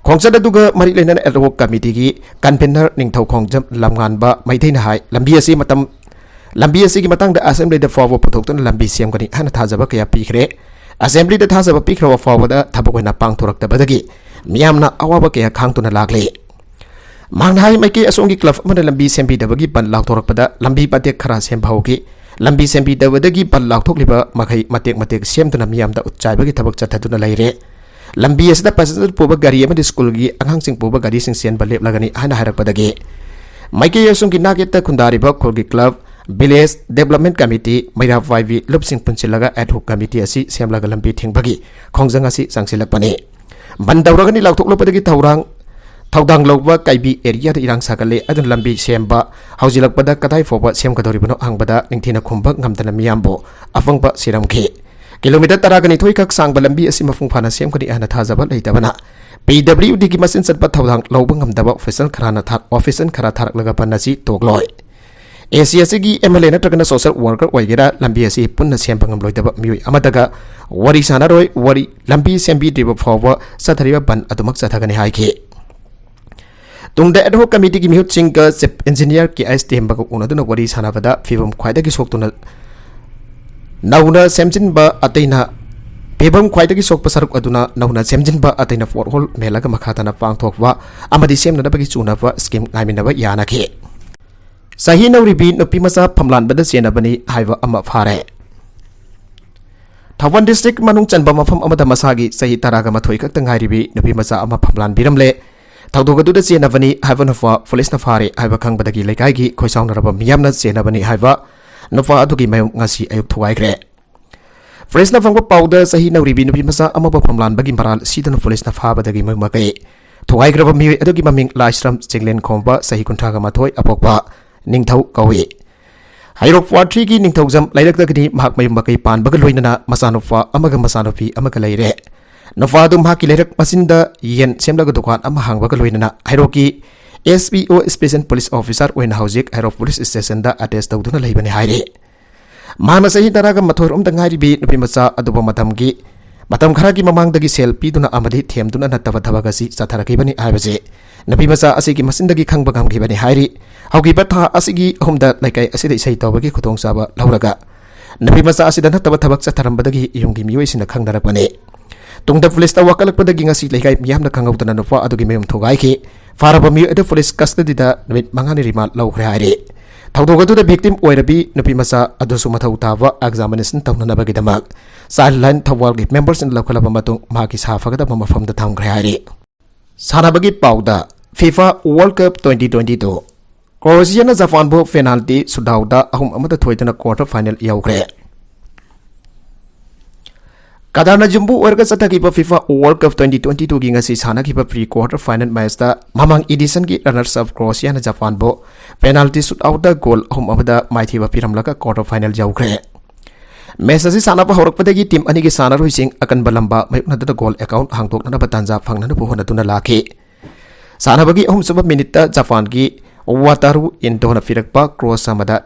ꯈꯣꯡꯆꯠ ꯑꯗꯨꯒ ꯃꯔꯤ ꯂꯩꯅꯅ ad hoc committeeꯒꯤ convener ꯅꯤꯡꯊꯧ ꯈꯣꯡꯖꯝ ꯂꯝꯉꯥꯟꯕ ꯃꯩꯇꯩꯅ ꯍꯥꯏ, ꯂꯝꯕꯤ ꯑꯁꯤ ꯃꯇꯝ, ꯂꯝꯕꯤ ꯑꯁꯤꯒꯤ ꯃꯇꯥꯡꯗ assemblyꯗ ꯐꯥꯎꯕ ꯄꯨꯊꯣꯛꯇꯨꯅ ꯂꯝꯕꯤ ꯁꯦꯝꯒꯅꯤ ꯍꯥꯏꯅ ꯊꯥꯖꯕ ꯀꯌꯥ ꯄꯤꯈ꯭ꯔꯦ꯫ Assemblyꯗ ꯊꯥꯖꯕ ꯄꯤꯈ꯭ꯔꯕ ꯐꯥꯎꯕꯗ ꯊꯕꯛ ꯑꯣꯏꯅ ꯄꯥꯡꯊꯣꯔꯛꯇꯕꯗꯒꯤ ꯃꯤꯌꯥꯝꯅ ꯑꯋꯥꯕ ꯀꯌꯥ ꯈꯥꯡꯗꯨꯅ ꯂꯥꯛꯂꯤ꯫ ꯃꯍꯥꯛꯅ ꯍꯥꯏ, ꯃꯥꯏꯀꯩ ꯑꯁꯣꯝꯒꯤ club ꯑꯃꯅ ꯂꯝꯕꯤ ꯁꯦꯝꯕꯤꯗꯕꯒꯤ ꯕꯟ ꯂꯥꯎꯊꯣꯔꯛꯄꯗ ꯂꯝꯕꯤ ꯃꯇꯦꯛ ꯈꯔ ꯁꯦꯝꯕ ꯍꯧꯈꯤ꯫ ꯂꯝꯕꯤ ꯁꯦꯝꯕꯤꯗꯕꯗꯒꯤ ꯕꯟ ꯂꯥꯎꯊꯣꯛꯂꯤꯕ ꯃꯈꯩ ꯃꯇꯦꯛ ꯃꯇꯦꯛ ꯁꯦꯝꯗꯨꯅ ꯃꯤꯌꯥꯝꯗ ꯎꯠ ꯆꯥꯏꯕꯒꯤ ꯊꯕꯛ ꯆꯠꯊꯗꯨꯅ ꯂꯩꯔꯦ꯫ ꯂꯝꯕꯤ ꯑꯁꯤꯗ passenger ꯄꯨꯕ ꯒꯥꯔꯤ ꯑꯃꯗꯤ ꯁ꯭ꯀꯨꯜꯒꯤ ꯑꯉꯥꯡꯁꯤꯡ ꯄꯨꯕ ꯒꯥꯔꯤꯁꯤꯡ ꯆꯦꯟꯕ ꯂꯦꯞꯂꯒꯅꯤ ꯍꯥꯏꯅ ꯍꯥꯏꯔꯛꯄꯗꯒꯤ ꯃꯥꯏꯀꯩ ꯑꯁꯣꯝꯒꯤ ꯅꯥꯛꯌꯦꯠꯇ ꯈꯨꯟꯗꯥꯔꯤꯕ ꯈꯨꯜꯒꯤ club, village development committee, ꯃꯩꯔꯥ ꯄꯥꯏꯕꯤ ꯂꯨꯞꯁꯤꯡ ꯄꯨꯟꯁꯤꯜꯂꯒ ad hoc committee ꯑꯁꯤ ꯁꯦꯝꯂꯒ ꯂꯝꯕꯤ ꯊꯤꯡꯕꯒꯤ ꯈꯣꯡꯖꯪ ꯑꯁꯤ ꯆꯪꯁꯤꯜꯂꯛꯄꯅꯤ꯫ ꯕꯟ ꯇꯧꯔꯒꯅꯤ ꯂꯥꯎꯊꯣꯛꯂꯛꯄꯗꯒꯤ ꯊꯧꯔꯥꯡ, ꯊꯧꯗꯥꯡ ꯂꯧꯕ ꯀꯥꯏꯕꯤ areaꯗ ꯏꯔꯥꯡ ꯁꯥꯒꯠꯂꯦ꯫ ꯑꯗꯨꯅ ꯂꯝꯕꯤ ꯁꯦꯝꯕ ꯍꯧꯖꯤꯜꯂꯛꯄꯗ ꯀꯗꯥꯏ ꯐꯥꯎꯕ ꯁꯦꯝꯒꯗꯧꯔꯤꯕꯅꯣ ꯍꯪꯕꯗ ꯅꯤꯡꯊꯤꯅ ꯈꯨꯝꯕ ꯉꯝꯗꯅ ꯃꯤꯌꯥꯝꯕꯨ ꯑꯄꯪꯕ ꯁꯤꯔꯝꯈꯤ꯫ ꯀꯤꯂꯣꯃꯤꯇꯔ ꯇꯔꯥꯒ ꯅꯤꯊꯣꯏ ꯈꯛ ꯁꯥꯡꯕ ꯂꯝꯕꯤ ꯑꯁꯤ ꯃꯄꯨꯡ ꯐꯥꯅ ꯁꯦꯝꯒꯅꯤ ꯍꯥꯏꯅ ꯊꯥꯖꯕ ꯂꯩꯇꯕꯅ ꯄꯤ ꯗꯕ꯭ꯂꯤꯌꯨ ꯗꯤꯒꯤ ꯃꯆꯤꯟ ꯆꯠꯄ ꯊꯧꯗꯥꯡ ꯂꯧꯕ ꯉꯝꯗꯕ ꯑꯣꯐꯤꯁꯔ ꯈꯔꯅ ꯊꯥ-, ꯑꯣꯐꯤꯁꯔ ꯈꯔ ꯊꯥꯔꯛꯂꯒ ꯕꯟ ꯑꯁꯤ ꯇꯣꯛꯂꯣꯏ꯫ ꯑꯦ ꯁꯤ ꯑꯁꯤꯒꯤ ꯑꯦꯝ ꯑꯦꯜ ꯑꯦ ꯅꯠꯇ꯭ꯔꯒꯅ social worker ꯑꯣꯏꯒꯦꯔꯥ, ꯂꯝꯕꯤ ꯑꯁꯤ ꯄꯨꯟꯅ ꯁꯦꯝꯕ ꯉꯝꯂꯣꯏꯗꯕ ꯃꯤꯑꯣꯏ ꯑꯃꯠꯇꯒ ꯋꯥꯔꯤ ꯁꯥꯟꯅꯔꯣꯏ꯫ ꯋꯥꯔꯤ, ꯂꯝꯕꯤ ꯁꯦꯝꯕꯤꯗ꯭ꯔꯤꯕ ꯐꯥꯎꯕ ꯆꯠꯊꯔꯤꯕ ꯕꯟ ꯑꯗꯨꯃꯛ ꯆꯠꯊꯒꯅꯤ ꯍꯥꯏꯈꯤ꯫ ꯇꯨꯡꯗ ad hoc committeeꯒꯤ ꯃꯤꯍꯨꯠꯁꯤꯡꯒ chief engineer ꯀꯦ ꯑꯩꯆ ꯇꯦꯝꯕꯒ ꯎꯅꯗꯨꯅ ꯋꯥꯔꯤ ꯁꯥꯟꯅꯕꯗ ꯐꯤꯕꯝ ꯈ꯭ꯋꯥꯏꯗꯒꯤ ꯁꯣꯛꯇꯨꯅ ꯅꯧꯅ ꯁꯦꯝꯖꯤꯟꯕ ꯑꯇꯩꯅ ꯐꯤꯕꯝ ꯈ꯭ꯋꯥꯏꯗꯒꯤ ꯁꯣꯛꯄ ꯁꯔꯨꯛ ꯑꯗꯨꯅ ꯅꯧꯅ ꯁꯦꯝꯖꯤꯟꯕ ꯑꯇꯩꯅ ꯄꯣꯠꯍꯣꯜ ꯃꯦꯜꯂꯒ ꯃꯈꯥ ꯇꯥꯅ ꯄꯥꯡꯊꯣꯛꯄ ꯑꯃꯗꯤ ꯁꯦꯝꯅꯅꯕꯒꯤ ꯆꯨꯅꯕ ꯁ꯭ꯀꯤꯝ ꯉꯥꯏꯃꯤꯟꯅꯕ ꯌꯥꯅꯈꯤ꯫ ꯆꯍꯤ ꯅꯧꯔꯤꯕꯤ ꯅꯨꯄꯤ ꯃꯆꯥ ꯐꯝꯂꯥꯟꯕꯗ ꯆꯦꯟꯅꯕꯅꯤ ꯍꯥꯏꯕ ꯑꯃ ꯐꯥꯔꯦ꯫ ꯊꯧꯕꯥꯜ ꯗꯤꯁꯇ꯭ꯔꯤꯛ ꯃꯅꯨꯡ ꯆꯟꯕ ꯃꯐꯝ ꯑꯃꯗ ꯃꯁꯥꯒꯤ ꯆꯍꯤ ꯇꯔꯥꯒ ꯃꯥꯊꯣꯏ ꯈꯛꯇ ꯉꯥꯏꯔꯤꯕꯤ ꯅꯨꯄꯤ ꯃꯆꯥ ꯑꯃ ꯐꯝꯂꯥꯟꯕꯤꯔꯝꯂꯦ꯫ ꯊꯧꯗꯣꯛ ꯑꯗꯨꯗ ꯆꯦꯟꯅꯕꯅꯤ ꯍꯥꯏꯕ ꯅꯨꯄꯥ ꯄꯨꯂꯤꯁꯅ ꯐꯥꯔꯦ ꯍꯥꯏꯕ ꯈꯪꯕꯗꯒꯤ ꯂꯩꯀꯥꯏꯒꯤ ꯈꯣꯏꯁꯥꯎꯅꯔꯕ ꯃꯤꯌꯥꯝꯅ ꯆꯦꯟꯅꯕꯅꯤ ꯍꯥꯏꯕ ꯅꯨꯄꯥ ꯑꯗꯨꯒꯤ ꯃꯌꯨꯝ ꯉꯁꯤ ꯑꯌꯨꯛ ꯊꯨꯒꯥꯏꯈ꯭ꯔꯦ꯫ ꯄ꯭ꯔꯦꯁꯅ ꯐꯪꯕ ꯄꯥꯎꯗ ꯆꯍꯤ ꯅꯧꯔꯤꯕꯤ ꯅꯨꯄꯤ ꯃꯆꯥ ꯑꯃꯕꯨ ꯐꯝꯂꯥꯟꯕꯒꯤ ꯃꯔꯥꯜ ꯁꯤꯗꯨꯅ ꯄꯨꯂꯤꯁꯅ ꯐꯥꯕꯗꯒꯤ ꯃꯌꯨꯝ ꯃꯀꯩ ꯊꯨꯒꯥꯏꯈ꯭ꯔꯕ ꯃꯤꯑꯣꯏ ꯑꯗꯨꯒꯤ ꯃꯃꯤꯡ ꯂꯥꯏꯁ꯭ꯔꯝ ꯆꯤꯡꯂꯦꯟ ꯈꯣꯝꯕ ꯆꯍꯤ ꯀꯨꯟꯊ꯭ꯔꯥꯒ ꯃꯥꯊꯣꯏ ꯑꯄꯣꯛꯄ ꯅꯤꯡꯊꯧ ꯀꯧꯏ꯫ ꯍꯩꯔꯣꯛ ꯋꯥꯔꯗ ꯊ꯭ꯔꯤꯒꯤ ꯅꯤꯡꯊꯧꯖꯝ ꯂꯩꯔꯛꯇꯒꯤꯗꯤ ꯃꯍꯥꯛ ꯃꯌꯨꯝ ꯃꯀꯩ ꯄꯥꯟꯕꯒ ꯂꯣꯏꯅꯅ ꯃꯆꯥꯅꯨꯄꯥ ꯑꯃꯒ ꯃꯆꯥꯅꯨꯄꯤ ꯑꯃꯒ ꯂꯩꯔꯦ꯫ ꯅꯨꯄꯥ ꯑꯗꯨ ꯃꯍꯥꯛꯀꯤ ꯂꯩꯔꯛ ꯃꯆꯤꯟꯗ ꯌꯦꯟ ꯁꯦꯝꯂꯒ ꯗꯨꯀꯥꯟ ꯑꯃ ꯍꯥꯡꯕꯒ ꯂꯣꯏꯅꯅ ꯍꯩꯔꯣꯛꯀꯤ S P O, Special Police Officer, ꯑꯣꯏꯅ ꯍꯧꯖꯤꯛ ꯍꯩꯔꯣꯛ ꯄꯨꯂꯤꯁ ꯁ꯭ꯇꯦꯁꯟꯗ ꯑꯦꯇꯦꯁ ꯇꯧꯗꯨꯅ ꯂꯩꯕꯅꯤ ꯍꯥꯏꯔꯤ꯫ ꯃꯍꯥꯛꯅ ꯆꯍꯤ ꯇꯔꯥꯒ ꯃꯥꯊꯣꯏꯔꯣꯝꯗ ꯉꯥꯏꯔꯤꯕꯤ ꯅꯨꯄꯤ ꯃꯆꯥ ꯑꯗꯨꯕꯨ ꯃꯇꯝꯒꯤ, ꯃꯇꯝ ꯈꯔꯒꯤ ꯃꯃꯥꯡꯗꯒꯤ ꯁꯦꯜ ꯄꯤꯗꯨꯅ ꯑꯃꯗꯤ ꯊꯦꯝꯗꯨꯅ ꯅꯠꯇꯕ ꯊꯕꯛ ꯑꯁꯤ ꯆꯠꯊꯔꯛꯈꯤꯕꯅꯤ ꯍꯥꯏꯕꯁꯤ ꯅꯨꯄꯤ ꯃꯆꯥ ꯑꯁꯤꯒꯤ ꯃꯆꯤꯟꯗꯒꯤ ꯈꯪꯕ ꯉꯝꯈꯤꯕꯅꯤ ꯍꯥꯏꯔꯤ꯫ ꯍꯧꯈꯤꯕ ꯊꯥ ꯑꯁꯤꯒꯤ ꯑꯍꯨꯝꯗ ꯂꯩꯀꯥꯏ ꯑꯁꯤꯗ ꯏꯁꯩ ꯇꯧꯕꯒꯤ ꯈꯨꯗꯣꯡꯆꯥꯕ ꯂꯧꯔꯒ ꯅꯨꯄꯤ ꯃꯆꯥ ꯑꯁꯤꯗ ꯅꯠꯇꯕ ꯊꯕꯛ ꯆꯠꯊꯔꯝꯕꯗꯒꯤ ꯌꯨꯝꯒꯤ ꯃꯤꯑꯣꯏꯁꯤꯡꯅ ꯈꯪꯅꯔꯛꯄꯅꯤ꯫ ꯇꯨꯡꯗ ꯄꯨꯂꯤꯁꯇ ꯋꯥꯀꯠꯂꯛꯄꯗꯒꯤ ꯉꯁꯤ ꯂꯩꯀꯥꯏ ꯃꯤꯌꯥꯝꯅ ꯈꯪꯍꯧꯗꯅ ꯅꯨꯄꯥ ꯑꯗꯨꯒꯤ ꯃꯌꯨꯝ ꯊꯨꯒꯥꯏꯈꯤ꯫ ꯐꯥꯔꯕ ꯃꯤꯑꯣꯏ ꯑꯗꯨ ꯄꯨꯂꯤꯁ ꯀꯁꯇꯗꯤꯗ ꯅꯨꯃꯤꯠ ꯃꯉꯥꯅꯤ ꯔꯤꯃꯥꯟ ꯂꯧꯈ꯭ꯔꯦ ꯍꯥꯏꯔꯤ꯫ ꯊꯧꯗꯣꯛ ꯑꯗꯨꯗ ꯚꯤꯛꯇꯤꯝ ꯑꯣꯏꯔꯕꯤ ꯅꯨꯄꯤ ꯃꯆꯥ ꯑꯗꯨꯁꯨ ꯃꯊꯧ ꯇꯥꯕ ꯑꯦꯛꯖꯥꯃꯤꯅꯦꯁꯟ ꯇꯧꯅꯅꯕꯒꯤꯗꯃꯛ ꯆꯥꯏꯜ ꯂꯥꯏꯟ ꯊꯧꯕꯥꯜꯒꯤ ꯃꯦꯝꯕꯔꯁꯤꯡꯅ ꯂꯧꯈꯠꯂꯕ ꯃꯇꯨꯡ ꯃꯍꯥꯛꯀꯤ ꯁꯥ ꯐꯒꯗꯕ ꯃꯐꯝꯗ ꯊꯝꯈ꯭ꯔꯦ ꯍꯥꯏꯔꯤ꯫ ꯁꯥꯟꯅꯕꯒꯤ ꯄꯥꯎꯗ, FIFA World Cup twenty twenty-two, ꯀ꯭ꯔꯣꯑꯦꯁꯤꯌꯥꯅ ꯖꯄꯥꯟꯕꯨ ꯄꯦꯅꯥꯜꯇꯤ ꯁꯨꯠꯑꯥꯎꯠꯇ ꯑꯍꯨꯝ ꯑꯃꯗ ꯊꯣꯏꯗꯨꯅ ꯀ꯭ꯋꯥꯔꯇꯔ ꯐꯥꯏꯅꯦꯜ ꯌꯧꯈ꯭ꯔꯦ꯫ ꯀꯇꯥꯔꯅ ꯌꯨꯝꯕꯨ ꯑꯣꯏꯔꯒ ꯆꯠꯊꯈꯤꯕ FIFA World Cup twenty twenty-twoꯒꯤ ꯉꯁꯤ ꯁꯥꯟꯅꯈꯤꯕ ꯄ꯭ꯔꯤ ꯀ꯭ꯋꯥꯔꯇꯔ ꯐꯥꯏꯅꯦꯜ ꯃꯦꯆꯇ ꯃꯃꯥꯡ ꯏꯗꯤꯁꯟꯒꯤ ꯔꯅꯔꯁ ꯑꯞ ꯀ꯭ꯔꯣꯑꯦꯁꯤꯌꯥꯅ ꯖꯄꯥꯟꯕꯨ ꯄꯦꯅꯥꯜꯇꯤ ꯁꯨꯠꯑꯥꯎꯠꯇ ꯒꯣꯜ ꯑꯍꯨꯝ ꯑꯃꯗ ꯃꯥꯏꯊꯤꯕ ꯄꯤꯔꯝꯂꯒ ꯀ꯭ꯋꯥꯔꯇꯔ ꯐꯥꯏꯅꯦꯜ ꯌꯧꯈ꯭ꯔꯦ꯫ ꯃꯦꯆ ꯑꯁꯤ ꯁꯥꯟꯅꯕ ꯍꯧꯔꯛꯄꯗꯒꯤ ꯇꯤꯝ ꯑꯅꯤꯒꯤ ꯁꯥꯟꯅꯔꯣꯏꯁꯤꯡ ꯑꯀꯟꯕ ꯂꯝꯕꯥ ꯃꯥꯌꯣꯛꯅꯗꯨꯅ ꯒꯣꯜ ꯑꯦꯀꯥꯎꯟ ꯍꯥꯡꯗꯣꯛꯅꯅꯕ ꯇꯥꯟꯖꯥ ꯐꯪꯅꯅꯕ ꯍꯣꯠꯅꯗꯨꯅ ꯂꯥꯛꯈꯤ꯫ ꯁꯥꯟꯅꯕꯒꯤ ꯑꯍꯨꯝꯁꯨꯕ ꯃꯤꯅꯤꯠꯇ ꯖꯄꯥꯟꯒꯤ ꯋꯥꯇꯥꯔꯨ ꯏꯟꯗꯣꯅ ꯄꯤꯔꯛꯄ ꯀ꯭ꯔꯣꯁ ꯑꯃꯗ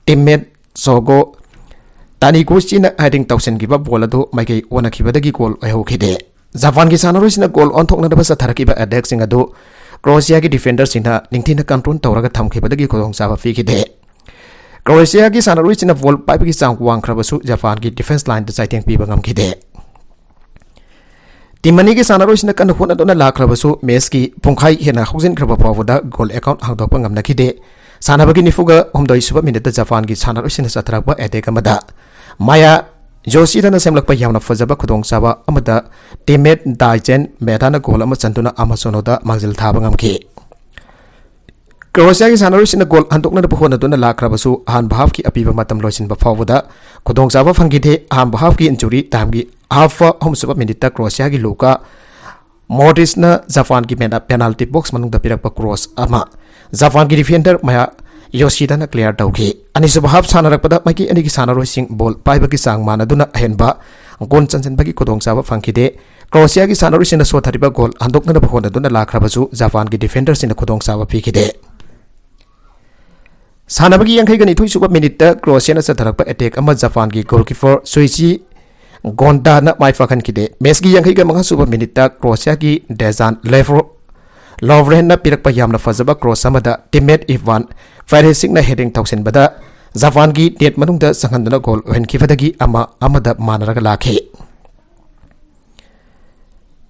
ꯇꯤꯝꯃꯦꯠ ꯁꯣꯒꯣ ꯇꯥꯅꯤꯒꯨꯆꯤꯅ ꯍꯦꯗꯤꯡ ꯇꯧꯁꯤꯟꯈꯤꯕ ꯕꯣꯜ ꯑꯗꯨ ꯃꯥꯏꯀꯩ ꯑꯣꯟꯅꯈꯤꯕꯗꯒꯤ ꯒꯣꯜ ꯑꯣꯏꯍꯧꯈꯤꯗꯦ꯫ ꯖꯄꯥꯟꯒꯤ ꯁꯥꯟꯅꯔꯣꯏꯁꯤꯡꯅ ꯒꯣꯜ ꯑꯣꯟꯊꯣꯛꯅꯅꯕ ꯆꯠꯊꯔꯛꯈꯤꯕ ꯑꯦꯇꯦꯛꯁꯤꯡ ꯑꯗꯨ ꯀ꯭ꯔꯣꯑꯦꯁꯤꯌꯥꯒꯤ ꯗꯤꯐꯦꯟꯗꯔꯁꯤꯡꯅ ꯅꯤꯡꯊꯤꯅ ꯀꯟꯇ꯭ꯔꯣꯜ ꯇꯧꯔꯒ ꯊꯝꯈꯤꯕꯗꯒꯤ ꯈꯨꯗꯣꯡꯆꯥꯕ ꯄꯤꯈꯤꯗꯦ꯫ ꯀ꯭ꯔꯣꯑꯦꯁꯤꯌꯥꯒꯤ ꯁꯥꯟꯅꯔꯣꯏꯁꯤꯡꯅ ꯕꯣꯜ ꯄꯥꯏꯕꯒꯤ ꯆꯥꯡ ꯋꯥꯡꯈ꯭ꯔꯕꯁꯨ ꯖꯄꯥꯟꯒꯤ ꯗꯤꯐꯦꯟꯁ ꯂꯥꯏꯟꯗ ꯆꯥꯏꯊꯦꯡ ꯄꯤꯕ ꯉꯝꯈꯤꯗꯦ꯫ ꯇꯤꯝ ꯑꯅꯤꯒꯤ ꯁꯥꯟꯅꯔꯣꯏꯁꯤꯡꯅ ꯀꯟꯅ ꯍꯣꯠꯅꯗꯨꯅ ꯂꯥꯛꯈ꯭ꯔꯕꯁꯨ, ꯃꯦꯆꯀꯤ ꯄꯨꯡꯈꯥꯏ ꯍꯦꯟꯅ ꯍꯧꯖꯤꯟꯈ꯭ꯔꯕ ꯐꯥꯎꯕꯗ ꯒꯣꯜ ꯑꯦꯀꯥꯎꯟ ꯍꯥꯡꯗꯣꯛꯄ ꯉꯝꯅꯈꯤꯗꯦ꯫ ꯁꯥꯟꯅꯕꯒꯤ ꯅꯤꯐꯨꯒ ꯍꯨꯝꯗꯣꯏ ꯁꯨꯕ ꯃꯤꯅꯤꯠꯇ ꯖꯄꯥꯟꯒꯤ ꯁꯥꯟꯅꯔꯣꯏꯁꯤꯡꯅ ꯆꯠꯊꯔꯛꯄ ꯑꯦꯇꯦꯛ ꯑꯃꯗ ꯃꯥꯌꯥ ꯌꯣꯁꯤꯗꯥꯅ ꯁꯦꯝꯂꯛꯄ ꯌꯥꯝꯅ ꯐꯖꯕ ꯈꯨꯗꯣꯡꯆꯥꯕ ꯑꯃꯗ ꯇꯤꯝꯃꯦꯠ ꯗꯥꯏꯖꯦꯟ ꯃꯦꯗꯥꯅ ꯒꯣꯜ ꯑꯃ ꯆꯟꯗꯨꯅ ꯑꯃ ꯁꯣꯅꯣꯗ ꯃꯥꯡꯖꯤꯜ ꯊꯥꯕ ꯉꯝꯈꯤ꯫ ꯀ꯭ꯔꯣꯑꯦꯁꯤꯌꯥꯒꯤ ꯁꯥꯟꯅꯔꯣꯏꯁꯤꯡꯅ ꯒꯣꯜ ꯍꯟꯗꯣꯛꯅꯅꯕ ꯍꯣꯠꯅꯗꯨꯅ ꯂꯥꯛꯈ꯭ꯔꯕꯁꯨ, ꯑꯍꯥꯟꯕ ꯍꯥꯐꯀꯤ ꯑꯄꯤꯕ ꯃꯇꯝ ꯂꯣꯏꯁꯤꯟꯕ ꯐꯥꯎꯕꯗ ꯈꯨꯗꯣꯡꯆꯥꯕ ꯐꯪꯈꯤꯗꯦ꯫ ꯑꯍꯥꯟꯕ ꯍꯥꯐꯀꯤ ꯏꯟꯖꯨꯔꯤ ꯇꯥꯏꯝꯒꯤ ꯍꯥꯐ ꯑꯍꯨꯝꯁꯨꯕ ꯃꯤꯅꯤꯠꯇ ꯀ꯭ꯔꯣꯑꯦꯁꯤꯌꯥꯒꯤ ꯂꯨꯀꯥ ꯃꯣꯗ꯭ꯔꯤꯁꯅ ꯖꯄꯥꯟꯒꯤ ꯃꯦꯅ-, ꯄꯦꯅꯥꯜꯇꯤ ꯕꯣꯛꯁ ꯃꯅꯨꯡꯗ ꯄꯤꯔꯛꯄ ꯀ꯭ꯔꯣꯁ ꯑꯃ ꯖꯄꯥꯟꯒꯤ ꯗꯤꯐꯦꯟꯗꯔ ꯃꯌꯥ ꯌꯣꯁꯤꯗꯥꯅ ꯀ꯭ꯂꯤꯌꯥꯔ ꯇꯧꯈꯤ꯫ ꯑꯅꯤꯁꯨꯕ ꯍꯥꯐ ꯁꯥꯟꯅꯔꯛꯄꯗ ꯃꯥꯏꯀꯩ ꯑꯅꯤꯒꯤ ꯁꯥꯟꯅꯔꯣꯏꯁꯤꯡ ꯕꯣꯜ ꯄꯥꯏꯕꯒꯤ ꯆꯥꯡ ꯃꯥꯟꯅꯗꯨꯅ ꯑꯍꯦꯟꯕ ꯒꯣꯜ ꯆꯟꯁꯤꯟꯕꯒꯤ ꯈꯨꯗꯣꯡꯆꯥꯕ ꯐꯪꯈꯤꯗꯦ꯫ ꯀ꯭ꯔꯣꯑꯦꯁꯤꯌꯥꯒꯤ ꯁꯥꯟꯅꯔꯣꯏꯁꯤꯡꯅ ꯁꯣꯠꯊꯔꯤꯕ ꯒꯣꯜ ꯍꯟꯗꯣꯛꯅꯅꯕ ꯍꯣꯠꯅꯗꯨꯅ ꯂꯥꯛꯈ꯭ꯔꯕꯁꯨ, ꯖꯄꯥꯟꯒꯤ ꯗꯤꯐꯦꯟꯗꯔꯁꯤꯡꯅ ꯈꯨꯗꯣꯡꯆꯥꯕ ꯄꯤꯈꯤꯗꯦ꯫ ꯁꯥꯟꯅꯕꯒꯤ ꯌꯥꯡꯈꯩꯒ ꯅꯤꯊꯣꯏ ꯁꯨꯕ ꯃꯤꯅꯤꯠꯇ ꯀ꯭ꯔꯣꯑꯦꯁꯤꯌꯥꯅ ꯆꯠꯊꯔꯛꯄ ꯑꯦꯇꯦꯛ ꯑꯃ ꯖꯄꯥꯟꯒꯤ ꯒꯣꯜꯀꯤꯄꯔ ꯁꯨꯏꯆꯤ ꯒꯣꯟꯗꯥꯅ ꯃꯥꯏ ꯄꯥꯛꯍꯟꯈꯤꯗꯦ꯫ ꯃꯦꯆꯀꯤ ꯌꯥꯡꯈꯩꯒ ꯃꯉꯥ ꯁꯨꯕ ꯃꯤꯅꯤꯠꯇ ꯀ꯭ꯔꯣꯑꯦꯁꯤꯌꯥꯒꯤ ꯗꯦꯖꯥꯟ ꯂꯦꯐ꯭ꯔꯣ ꯂꯣꯚ꯭ꯔꯦꯟꯅ ꯄꯤꯔꯛꯄ ꯌꯥꯝꯅ ꯐꯖꯕ ꯀ꯭ꯔꯣꯁ ꯑꯃꯗ ꯇꯤꯝꯃꯦꯠ ꯏꯚꯥꯟ ꯐꯦꯔꯦꯁꯤꯛꯅ ꯍꯦꯗꯤꯡ ꯇꯧꯁꯤꯟꯕꯗ ꯖꯄꯥꯟꯒꯤ ꯅꯦꯠ ꯃꯅꯨꯡꯗ ꯆꯪꯍꯟꯗꯨꯅ ꯒꯣꯜ ꯑꯣꯏꯍꯟꯈꯤꯕꯗꯒꯤ ꯑꯃ ꯑꯃꯗ ꯃꯥꯟꯅꯔꯒ ꯂꯥꯛꯈꯤ꯫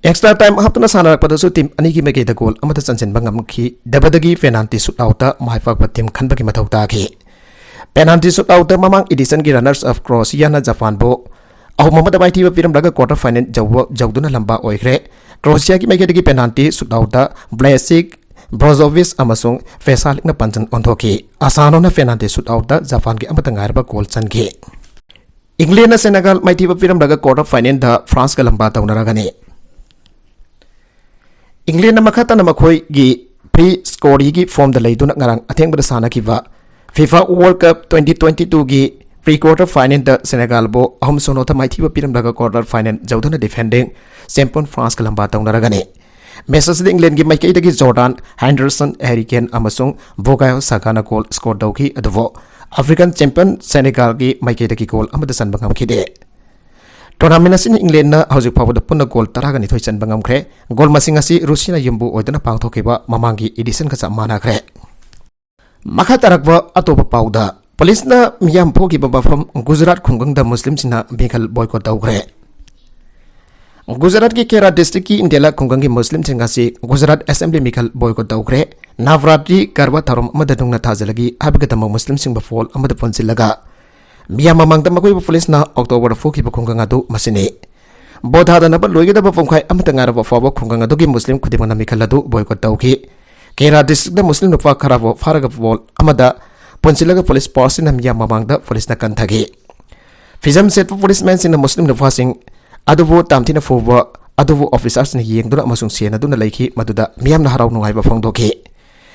ꯑꯦꯛꯁꯇ꯭ꯔꯥ ꯇꯥꯏꯝ ꯍꯥꯞꯇꯨꯅ ꯁꯥꯟꯅꯔꯛꯄꯗꯁꯨ ꯇꯤꯝ ꯑꯅꯤꯒꯤ ꯃꯥꯏꯀꯩꯗ ꯒꯣꯜ ꯑꯃꯠꯇ ꯆꯟꯁꯤꯟꯕ ꯉꯝꯈꯤꯗꯕꯗꯒꯤ ꯄꯦꯅꯥꯜꯇꯤ ꯁꯨꯠ ꯑꯥꯎꯠꯇ ꯃꯥꯏ ꯄꯥꯛꯄ ꯇꯤꯝ ꯈꯟꯕꯒꯤ ꯃꯊꯧ ꯇꯥꯈꯤ꯫ ꯄꯦꯅꯥꯜꯇꯤ ꯁꯨꯠ ꯑꯥꯎꯠꯇ ꯃꯃꯥꯡ ꯏꯗꯤꯁꯟꯒꯤ ꯔꯅꯔꯁ ꯑꯞ ꯀ꯭ꯔꯣꯑꯦꯁꯤꯌꯥꯅ ꯖꯄꯥꯟꯕꯨ ꯑꯍꯨꯝ ꯑꯃꯗ ꯃꯥꯏꯊꯤꯕ ꯄꯤꯔꯝꯂꯒ ꯀ꯭ꯋꯥꯔꯇꯔ ꯐꯥꯏꯅꯦꯜ ꯌꯧꯕ, ꯌꯧꯗꯨꯅ ꯂꯝꯕꯥ ꯑꯣꯏꯈ꯭ꯔꯦ꯫ ꯀ꯭ꯔꯣꯑꯦꯁꯤꯌꯥꯒꯤ ꯃꯥꯏꯀꯩꯗꯒꯤ ꯄꯦꯅꯥꯜꯇꯤ ꯁꯨꯠ ꯑꯥꯎꯠꯇ ꯕ꯭ꯂꯦꯁꯤꯛ, ꯕ꯭ꯔꯣꯖꯣꯚꯤꯆ ꯑꯃꯁꯨꯡ ꯐꯦꯁꯥꯂꯤꯛꯅ ꯄꯥꯟꯖꯤꯜ ꯑꯣꯟꯊꯣꯛꯈꯤ꯫ ꯑꯁꯥꯅꯣꯅ ꯄꯦꯅꯥꯜꯇꯤ ꯁꯨꯠ ꯑꯥꯎꯠꯇ ꯖꯄꯥꯟꯒꯤ ꯑꯃꯠꯇ ꯉꯥꯏꯔꯕ ꯒꯣꯜ ꯆꯟꯈꯤ꯫ ꯏꯪꯂꯦꯟꯅ ꯁꯦꯅꯦꯒꯥꯜ ꯃꯥꯏꯊꯤꯕ ꯄꯤꯔꯝꯂꯒ ꯀ꯭ꯋꯥꯔꯇꯔ ꯐꯥꯏꯅꯦꯜꯗ ꯐ꯭ꯔꯥꯟꯁꯀ ꯂꯝꯕꯥ ꯇꯧꯅꯔꯒꯅꯤ꯫ ꯏꯪꯂꯦꯟꯅ ꯃꯈꯥ ꯇꯥꯅ ꯃꯈꯣꯏꯒꯤ ꯄ꯭ꯔꯤ ꯁ꯭ꯀꯣꯔꯤꯒꯤ ꯐꯣꯝꯗ ꯂꯩꯗꯨꯅ ꯉꯔꯥꯡ ꯑꯊꯦꯡꯕꯗ ꯁꯥꯟꯅꯈꯤꯕ FIFA world cup twenty twenty ꯇꯨꯒꯤ ꯄ꯭ꯔꯤ ꯀ꯭ꯋꯥꯔꯇꯔ ꯐꯥꯏꯅꯦꯜꯗ ꯁꯦꯅꯦꯒꯥꯜꯕꯨ ꯑꯍꯨꯝ ꯁꯣꯅꯣꯗ ꯃꯥꯏꯊꯤꯕ ꯄꯤꯔꯝꯂꯒ ꯀ꯭ꯋꯥꯔꯇꯔ ꯐꯥꯏꯅꯦꯜ ꯌꯧꯗꯨꯅ ꯗꯤꯐꯦꯟꯗꯤꯡ ꯆꯦꯝꯄꯤꯌꯟ ꯐ꯭ꯔꯥꯟꯁꯀ ꯂꯝꯕꯥ ꯇꯧꯅꯔꯒꯅꯤ꯫ ꯃꯦꯆ ꯑꯁꯤꯗ ꯏꯪꯂꯦꯟꯒꯤ ꯃꯥꯏꯀꯩꯗꯒꯤ ꯖꯣꯔꯗꯥꯟ ꯍꯦꯟꯗꯔꯁꯟ, ꯍꯦꯔꯤ ꯀꯦꯟ ꯑꯃꯁꯨꯡ ꯕꯨꯀꯥꯌꯣ ꯁꯥꯀꯥꯅ ꯒꯣꯜ ꯁ꯭ꯀꯣꯔ ꯇꯧꯈꯤ, ꯑꯗꯨꯕꯨ ꯑꯐ꯭ꯔꯤꯀꯥꯟ ꯆꯦꯝꯄꯤꯌꯟ ꯁꯦꯅꯦꯒꯥꯜꯒꯤ ꯃꯥꯏꯀꯩꯗꯒꯤ ꯒꯣꯜ ꯑꯃꯠꯇ ꯆꯟꯕ ꯉꯝꯈꯤꯗꯦ꯫ ꯇꯣꯔꯅꯥꯃꯦꯟ ꯑꯁꯤꯅ ꯏꯪꯂꯦꯟꯅ ꯍꯧꯖꯤꯛ ꯐꯥꯎꯕꯗ ꯄꯨꯟꯅ ꯒꯣꯜ ꯇꯔꯥꯒ ꯅꯤꯊꯣꯏ ꯆꯟꯕ ꯉꯝꯈ꯭ꯔꯦ꯫ ꯒꯣꯜ ꯃꯁꯤꯡ ꯑꯁꯤ ꯔꯨꯁꯤꯌꯥꯅ ꯌꯨꯝꯕꯨ ꯑꯣꯏꯗꯨꯅ ꯄꯥꯡꯊꯣꯛꯈꯤꯕ ꯃꯃꯥꯡꯒꯤ ꯏꯗꯤꯁꯟꯒ ꯆꯞ ꯃꯥꯟꯅꯈ꯭ꯔꯦ꯫ ꯃꯈꯥ ꯇꯥꯔꯛꯄ ꯑꯇꯣꯞꯄ ꯄꯥꯎꯗ, ꯄꯨꯂꯤꯁꯅ ꯃꯤꯌꯥꯝ ꯐꯨꯈꯤꯕ ꯃꯐꯝ ꯒꯨꯖꯔꯥꯠ ꯈꯨꯡꯒꯪꯗ ꯃꯨꯁꯂꯤꯝꯁꯤꯡꯅ ꯃꯤꯈꯜ ꯕꯣꯏꯀꯣꯠ ꯇꯧꯈ꯭ꯔꯦ꯫ ꯒꯨꯖꯔꯥꯠꯀꯤ ꯈꯦꯔꯥ ꯗꯤꯁꯇ꯭ꯔꯤꯛꯀꯤ ꯏꯟꯗꯤꯌꯥꯂꯥ ꯈꯨꯡꯒꯪꯒꯤ ꯃꯨꯁꯂꯤꯝꯁꯤꯡ ꯑꯁꯤ ꯒꯨꯖꯔꯥꯠ ꯑꯦꯁꯦꯝꯕ꯭ꯂꯤ ꯃꯤꯈꯜ ꯕꯣꯏꯀꯣꯠ ꯇꯧꯈ꯭ꯔꯦ꯫ ꯅꯕꯔꯥꯇ꯭ꯔꯤ ꯒꯔꯕ ꯊꯧꯔꯝ ꯑꯃꯗ ꯅꯨꯡꯅ ꯊꯥꯖꯤꯜꯂꯒꯤ ꯍꯥꯏꯕꯒꯤꯗꯃꯛ ꯃꯨꯁꯂꯤꯝꯁꯤꯡꯕꯨ ꯐꯣꯜ ꯑꯃꯗ ꯄꯨꯟꯁꯤꯜꯂꯒ ꯃꯤꯌꯥꯝ ꯃꯃꯥꯡꯗ ꯃꯈꯣꯏꯕꯨ ꯄꯨꯂꯤꯁꯅ ꯑꯣꯛꯇꯣꯕꯔꯗ ꯐꯨꯈꯤꯕ ꯈꯨꯡꯒꯪ ꯑꯗꯨ ꯃꯁꯤꯅꯤ꯫ ꯚꯣꯠ ꯊꯥꯗꯅꯕ ꯂꯣꯏꯒꯗꯕ ꯄꯨꯡꯈꯥꯏ ꯑꯃꯇ ꯉꯥꯏꯔꯕ ꯐꯥꯎꯕ ꯈꯨꯡꯒꯪ ꯑꯗꯨꯒꯤ ꯃꯨꯁꯂꯤꯝ ꯈꯨꯗꯤꯡꯃꯛꯅ ꯃꯤꯈꯜ ꯑꯗꯨ ꯕꯣꯏꯀꯣꯠ ꯇꯧꯈꯤ꯫ ꯈꯦꯔꯥ ꯗꯤꯁꯇ꯭ꯔꯤꯛꯇ ꯃꯨꯁꯂꯤꯝ ꯅꯨꯄꯥ ꯈꯔꯕꯨ ꯐꯥꯔꯒ ꯐꯣꯜ ꯑꯃꯗ ꯄꯨꯟꯁꯤꯜꯂꯒ ꯄꯨꯂꯤꯁ ꯐꯣꯔꯁꯁꯤꯡꯅ ꯃꯤꯌꯥꯝ ꯃꯃꯥꯡꯗ ꯄꯨꯂꯤꯁꯅ ꯀꯟꯊꯈꯤ꯫ ꯐꯤꯖꯝ ꯁꯦꯠꯄ ꯄꯨꯂꯤꯁꯃꯦꯟꯁꯤꯡꯅ ꯃꯨꯁꯂꯤꯝ ꯅꯨꯄꯥꯁꯤꯡ ꯑꯗꯨꯕꯨ ꯇꯥꯝꯊꯤꯅ ꯐꯨꯕ ꯑꯗꯨꯕꯨ ꯑꯣꯐꯤꯁꯥꯔꯁꯤꯡꯅ ꯌꯦꯡꯗꯨꯅ ꯑꯃꯁꯨꯡ ꯁꯦꯟꯅꯗꯨꯅ ꯂꯩꯈꯤ, ꯃꯗꯨꯗ ꯃꯤꯌꯥꯝꯅ ꯍꯔꯥꯎ ꯅꯨꯡꯉꯥꯏꯕ ꯐꯣꯡꯗꯣꯛꯈꯤ꯫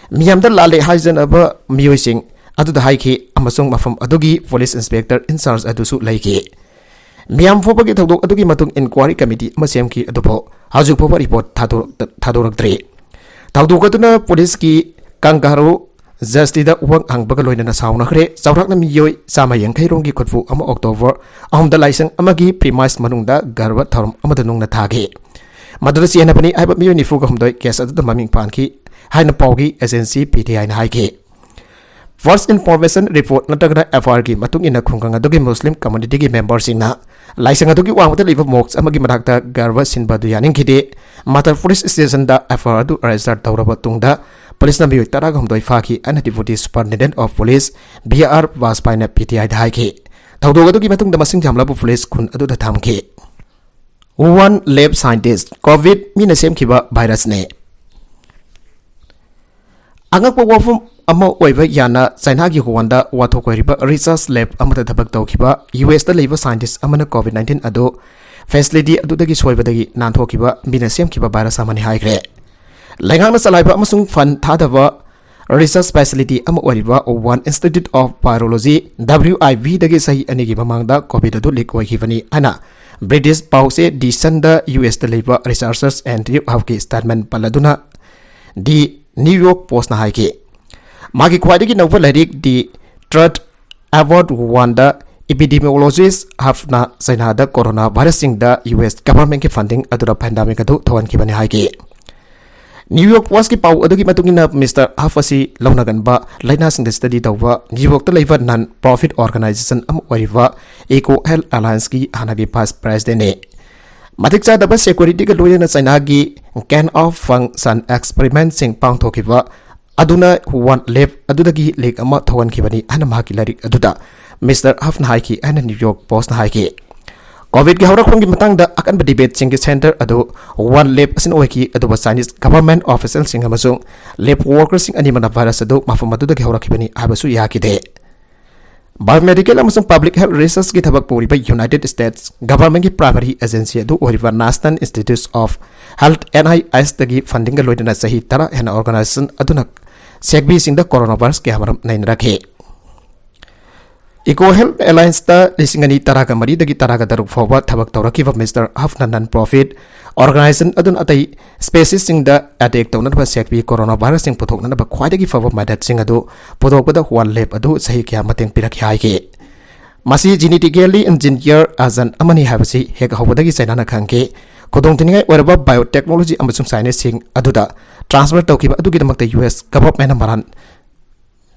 ꯃꯤꯌꯥꯝꯗ ꯂꯥꯜꯂꯦ ꯍꯥꯏꯖꯅꯕ ꯃꯤꯑꯣꯏꯁꯤꯡ ꯑꯗꯨꯗ ꯍꯥꯏꯈꯤ ꯑꯃꯁꯨꯡ ꯃꯐꯝ ꯑꯗꯨꯒꯤ ꯄꯨꯂꯤꯁ ꯏꯟꯁꯄꯦꯛꯇꯔ ꯏꯟꯆꯥꯔꯖ ꯑꯗꯨꯁꯨ ꯂꯩꯈꯤ꯫ ꯃꯤꯌꯥꯝ ꯐꯨꯕꯒꯤ ꯊꯧꯗꯣꯛ ꯑꯗꯨꯒꯤ ꯃꯇꯨꯡ ꯏꯟꯀ꯭ꯋꯥꯔꯤ ꯀꯃꯤꯇꯤ ꯑꯃ ꯁꯦꯝꯈꯤ, ꯑꯗꯨꯕꯨ ꯍꯧꯖꯤꯛ ꯐꯥꯎꯕ ꯔꯤꯄꯣꯔꯠ ꯊꯥꯗꯣꯔꯛꯇ-, ꯊꯥꯗꯣꯔꯛꯇ꯭ꯔꯤ꯫ ꯊꯧꯗꯣꯛ ꯑꯗꯨꯅ ꯄꯨꯂꯤꯁꯀꯤ ꯀꯪꯒꯥꯔꯨ ꯖꯁꯇꯤꯗ ꯋꯥ ꯍꯪꯕꯒ ꯂꯣꯏꯅꯅ ꯁꯥꯎꯅꯈ꯭ꯔꯦ꯫ ꯆꯥꯎꯔꯥꯛꯅ ꯃꯤꯑꯣꯏ ꯆꯥꯝꯃ ꯌꯥꯡꯈꯩ ꯔꯣꯝꯒꯤ ꯈꯨꯠꯄꯨ ꯑꯃ ꯑꯣꯛꯇꯣꯕꯔ ꯑꯍꯨꯝꯗ ꯂꯥꯏꯁꯪ ꯑꯃꯒꯤ ꯄ꯭ꯔꯤꯃꯥꯏꯁ ꯃꯅꯨꯡꯗ ꯒꯔꯕ ꯊꯧꯔꯝ ꯑꯃꯗ ꯅꯨꯡꯅ ꯊꯥꯈꯤ꯫ ꯃꯗꯨꯗ ꯆꯦꯟꯅꯕꯅꯤ ꯍꯥꯏꯕ ꯃꯤꯑꯣꯏ ꯅꯤꯐꯨꯒ ꯍꯨꯝꯗꯣꯏ ꯀꯦꯁ ꯑꯗꯨꯗ ꯃꯃꯤꯡ ꯄꯥꯟꯈꯤ ꯍꯥꯏꯅ ꯄꯥꯎꯒꯤ ꯑꯦꯖꯦꯟꯁꯤ ꯄꯤ ꯇꯤ ꯑꯥꯏꯅ ꯍꯥꯏꯈꯤ꯫ First Information Report ꯅꯠꯇ꯭ꯔꯒꯅ ꯑꯦꯐ ꯑꯥꯏ ꯑꯥꯔꯒꯤ ꯃꯇꯨꯡ ꯏꯟꯅ ꯈꯨꯡꯒꯪ ꯑꯗꯨꯒꯤ ꯃꯨꯁꯂꯤꯝ ꯀꯝꯃꯨꯅꯤꯇꯤꯒꯤ ꯃꯦꯝꯕꯔꯁꯤꯡꯅ ꯂꯥꯏꯁꯪ ꯑꯗꯨꯒꯤ ꯋꯥꯡꯃꯗ ꯂꯩꯕ ꯃꯣꯛꯁ ꯑꯃꯒꯤ ꯃꯅꯥꯛꯇ ꯒꯔꯕ ꯁꯤꯟꯕ ꯑꯗꯨ ꯌꯥꯅꯤꯡꯈꯤꯗꯦ꯫ ꯃꯇꯜ ꯄꯨꯂꯤꯁ ꯁ꯭ꯇꯦꯁꯟꯗ ꯑꯦꯐ ꯑꯥꯏ ꯑꯥꯔ ꯑꯗꯨ ꯔꯦꯖꯤꯁꯇꯔ ꯇꯧꯔꯕ ꯇꯨꯡꯗ ꯄꯨꯂꯤꯁꯅ ꯃꯤꯑꯣꯏ ꯇꯔꯥꯒ ꯍꯨꯝꯗꯣꯏ ꯐꯥꯈꯤ ꯍꯥꯏꯅ Deputy Superintendent of Police B R ꯕꯥꯖꯄꯥꯏꯅ ꯄꯤ ꯇꯤ ꯑꯥꯏꯗ ꯍꯥꯏꯈꯤ꯫ ꯊꯧꯗꯣꯛ ꯑꯗꯨꯒꯤ ꯃꯇꯨꯡꯗ ꯃꯁꯤꯡ ꯌꯥꯝꯂꯕ ꯄꯨꯂꯤꯁ ꯈꯨꯟ ꯑꯗꯨꯗ ꯊꯝꯈꯤ꯫ ꯋꯨꯍꯥꯟ ꯂꯦꯕ ꯁꯥꯏꯟꯇꯤꯁ, ꯀꯣꯚꯤꯗ ꯃꯤꯅ ꯁꯦꯝꯈꯤꯕ ꯚꯥꯏꯔꯁꯅꯦ꯫ ꯑꯉꯛꯄ ꯋꯥꯐꯝ ꯑꯃ ꯑꯣꯏꯕ ꯌꯥꯅ ꯆꯥꯏꯅꯥꯒꯤ ꯋꯨꯍꯥꯟꯗ ꯋꯥꯊꯣꯛ ꯑꯣꯏꯔꯤꯕ ꯔꯤꯁꯔꯆ ꯂꯦꯕ ꯑꯃꯗ ꯊꯕꯛ ꯇꯧꯈꯤꯕ ꯌꯨ ꯑꯦꯁꯇ ꯂꯩꯕ ꯁꯥꯏꯟꯇꯤꯁ ꯑꯃꯅ ꯀꯣꯚꯤꯗ ꯅꯥꯏꯟꯇꯤꯟ ꯑꯗꯨ ꯐꯦꯁꯤꯂꯤꯇꯤ ꯑꯗꯨꯗꯒꯤ ꯁꯣꯏꯕꯗꯒꯤ ꯅꯥꯟꯊꯣꯛꯈꯤꯕ ꯃꯤꯅ ꯁꯦꯝꯈꯤꯕ ꯚꯥꯏꯔꯁ ꯑꯃꯅꯤ ꯍꯥꯏꯈ꯭ꯔꯦ꯫ ꯂꯩꯉꯥꯛꯅ ꯆꯂꯥꯏꯕ ꯑꯃꯁꯨꯡ ꯐꯟ ꯊꯥꯗꯕ ꯔꯤꯁꯔꯆ ꯐꯦꯁꯤꯂꯤꯇꯤ ꯑꯃ ꯑꯣꯏꯔꯤꯕ Wuhan Institute of Virology, W ꯑꯥꯏ ꯚꯤꯗꯒꯤ ꯆꯍꯤ ꯑꯅꯤꯒꯤ ꯃꯃꯥꯡꯗ ꯀꯣꯚꯤꯗ ꯑꯗꯨ ꯂꯤꯛ ꯑꯣꯏꯈꯤꯕꯅꯤ ꯍꯥꯏꯅ ꯕ꯭ꯔꯤꯇꯤꯁ ꯄꯥꯎꯆꯦ ꯗꯤ ꯁꯟꯗ ꯌꯨ ꯑꯦꯁꯇ ꯂꯩꯕ ꯔꯤꯁꯔꯆꯔꯁ ꯑꯦꯟꯗ꯭ꯔꯤꯌꯨ ꯍꯐꯀꯤ ꯁ꯭ꯇꯦꯠꯃꯦꯟ ꯄꯜꯂꯗꯨꯅ ꯗꯤ ꯅ꯭ꯌꯨ ꯌꯣꯔꯛ ꯄꯣꯁꯅ ꯍꯥꯏꯈꯤ꯫ ꯃꯥꯒꯤ ꯈ꯭ꯋꯥꯏꯗꯒꯤ ꯅꯧꯕ ꯂꯥꯏꯔꯤꯛ ꯗꯤ ꯇ꯭ꯔꯠ ꯑꯦꯕꯥꯎꯠ ꯋꯨꯍꯥꯟꯗ ꯏꯄꯤꯗꯤꯃꯤꯑꯣꯂꯣꯖꯤꯁ ꯍꯐꯅ ꯆꯥꯏꯅꯥꯗ ꯀꯣꯔꯣꯅꯥ ꯚꯥꯏꯔꯁꯁꯤꯡꯗ ꯌꯨ ꯑꯦꯁ ꯒꯚꯔꯟꯃꯦꯟꯠꯀꯤ ꯐꯟꯗꯤꯡ ꯑꯗꯨꯅ ꯄꯦꯟꯗꯦꯃꯤꯛ ꯑꯗꯨ ꯊꯣꯛꯍꯟꯈꯤꯕꯅꯤ ꯍꯥꯏꯈꯤ꯫ ꯅ꯭ꯌꯨ ꯌꯣꯔꯛ ꯄꯣꯁꯀꯤ ꯄꯥꯎ ꯑꯗꯨꯒꯤ ꯃꯇꯨꯡ ꯏꯟꯅ, ꯃꯤꯁꯇꯔ ꯍꯐ ꯑꯁꯤ ꯂꯧꯅꯒꯟꯕ ꯂꯥꯏꯅꯥꯁꯤꯡꯗ ꯁ꯭ꯇꯗꯤ ꯇꯧꯕ ꯅ꯭ꯌꯨ ꯌꯣꯔꯛꯇ ꯂꯩꯕ ꯅꯟ ꯄ꯭ꯔꯣꯐꯤꯠ ꯑꯣꯔꯒꯅꯥꯏꯖꯦꯁꯟ ꯑꯃ ꯑꯣꯏꯔꯤꯕ ꯏꯀꯣ ꯍꯦꯜꯊ ꯑꯦꯂꯥꯌꯟꯁꯀꯤ ꯍꯥꯟꯅꯒꯤ ꯚꯥꯏꯁ ꯄ꯭ꯔꯦꯁꯤꯗꯦꯟꯠꯅꯤ꯫ ꯃꯇꯤꯛ ꯆꯥꯗꯕ ꯁꯦꯀ꯭ꯌꯨꯔꯤꯇꯤꯒ ꯂꯣꯏꯅꯅ ꯆꯥꯏꯅꯥꯒꯤ ꯀꯦꯟ ꯑꯣꯐ ꯐꯪꯁꯟ ꯑꯦꯛꯁꯄꯔꯤꯃꯦꯟꯁꯤꯡ ꯄꯥꯡꯊꯣꯛꯈꯤꯕ ꯑꯗꯨꯅ ꯋꯥꯟ ꯂꯦꯞ ꯑꯗꯨꯗꯒꯤ ꯂꯤꯛ ꯑꯃ ꯊꯣꯛꯍꯟꯈꯤꯕꯅꯤ ꯍꯥꯏꯅ ꯃꯍꯥꯛꯀꯤ ꯂꯥꯏꯔꯤꯛ ꯑꯗꯨꯗ ꯃꯤꯁꯇꯔ ꯍꯐꯅ ꯍꯥꯏꯈꯤ ꯍꯥꯏꯅ ꯅ꯭ꯌꯨ ꯌꯣꯔꯛ ꯄꯣꯁꯅ ꯍꯥꯏꯈꯤ꯫ ꯀꯣꯚꯤꯗꯀꯤ ꯍꯧꯔꯛꯐꯝꯒꯤ ꯃꯇꯥꯡꯗ ꯑꯀꯟꯕ ꯗꯤꯕꯦꯠꯁꯤꯡꯒꯤ ꯁꯦꯟꯇꯔ ꯑꯗꯨ ꯋꯥꯟ ꯂꯦꯞ ꯑꯁꯤꯅ ꯑꯣꯏꯈꯤ, ꯑꯗꯨꯕꯨ ꯆꯥꯏꯅꯤꯁ ꯒꯚꯔꯟꯃꯦꯟꯠ ꯑꯣꯐꯤꯁꯤꯌꯦꯜꯁꯤꯡ ꯑꯃꯁꯨꯡ ꯂꯦꯞ ꯋꯥꯔꯀꯔꯁꯤꯡ ꯑꯅꯤꯃꯛꯅ ꯚꯥꯏꯔꯁ ꯑꯗꯨ ꯃꯐꯝ ꯑꯗꯨꯗꯒꯤ ꯍꯧꯔꯛꯈꯤꯕꯅꯤ ꯍꯥꯏꯕꯁꯨ ꯌꯥꯈꯤꯗꯦ꯫ ꯕꯥꯏꯑꯣꯃꯦꯗꯤꯀꯦꯜ ꯑꯃꯁꯨꯡ ꯄꯕ꯭ꯂꯤꯛ ꯍꯦꯜꯊ ꯔꯤꯁꯔꯆꯀꯤ ꯊꯕꯛ ꯄꯨꯔꯤꯕ ꯌꯨꯅꯥꯏꯇꯦꯗ ꯁ꯭ꯇꯦꯠꯁ ꯒꯚꯔꯟꯃꯦꯟꯠꯀꯤ ꯄ꯭ꯔꯥꯏꯃꯔꯤ ꯑꯦꯖꯦꯟꯁꯤ ꯑꯗꯨ ꯑꯣꯏꯔꯤꯕ National Institutes of Health, NIH, ꯇꯒꯤ ꯐꯟꯗꯤꯡꯒ ꯂꯣꯏꯅꯅ ꯆꯍꯤ ꯇꯔꯥ ꯍꯦꯟꯅ ꯑꯣꯔꯒꯅꯥꯏꯖꯦꯁꯟ ꯑꯗꯨꯅ ꯁꯦꯛꯕꯤꯁꯤꯡꯗ ꯀꯣꯔꯣꯅꯥ ꯚꯥꯏꯔꯁ ꯀꯌꯥꯃꯔꯨꯝ ꯅꯩꯅꯔꯛꯈꯤ꯫ ꯏꯀꯣ ꯍꯦꯜꯊ ꯑꯦꯂꯥꯏꯟꯁꯇ ꯂꯤꯁꯤꯡ ꯑꯅꯤ ꯇꯔꯥꯒ ꯃꯔꯤꯗꯒꯤ ꯇꯔꯥꯒ ꯇꯔꯨꯛ ꯐꯥꯎꯕ ꯊꯕꯛ ꯇꯧꯔꯛꯈꯤꯕ ꯃꯤꯁꯇꯔ ꯍꯐꯅ ꯅꯟ ꯄ꯭ꯔꯣꯐꯤꯠ ꯑꯣꯔꯒꯅꯥꯏꯖꯦꯁꯟ ꯑꯗꯨꯅ ꯑꯇꯩ ꯁ꯭ꯄꯦꯁꯤꯁꯁꯤꯡꯗ ꯑꯦꯇꯦꯛ ꯇꯧꯅꯅꯕ ꯁꯦꯛꯕꯤ ꯀꯣꯔꯣꯅꯥ ꯚꯥꯏꯔꯁꯁꯤꯡ ꯄꯨꯊꯣꯛꯅꯅꯕ ꯈ꯭ꯋꯥꯏꯗꯒꯤ ꯐꯕ ꯃꯦꯊꯗꯁꯤꯡ ꯑꯗꯨ ꯄꯨꯊꯣꯛꯄꯗ ꯋꯥꯟ ꯂꯦꯞ ꯑꯗꯨ ꯆꯍꯤ ꯀꯌꯥ ꯃꯇꯦꯡ ꯄꯤꯔꯛꯈꯤ ꯍꯥꯏꯈꯤ꯫ ꯃꯁꯤ ꯖꯤꯅꯦꯇꯤꯀꯦꯜꯂꯤ ꯏꯟꯖꯤꯅꯤꯌꯔ ꯑꯦꯖꯦꯟꯠ ꯑꯃꯅꯤ ꯍꯥꯏꯕꯁꯤ ꯍꯦꯛ ꯍꯧꯕꯗꯒꯤ ꯆꯥꯏꯅꯥꯅ ꯈꯪꯈꯤ꯫ ꯈꯨꯗꯣꯡꯊꯤꯅꯤꯡꯉꯥꯏ ꯑꯣꯏꯔꯕ ꯕꯥꯏꯑꯣꯇꯦꯛꯅꯣꯂꯣꯖꯤ ꯑꯃꯁꯨꯡ ꯁꯥꯏꯟꯇꯤꯁꯁꯤꯡ ꯑꯗꯨꯗ ꯇ꯭ꯔꯥꯟꯁꯐꯔ ꯇꯧꯈꯤꯕ ꯑꯗꯨꯒꯤꯗꯃꯛꯇ ꯌꯨ ꯑꯦꯁ ꯒꯚꯔꯟꯃꯦꯟꯠꯅ ꯃꯔꯥꯟ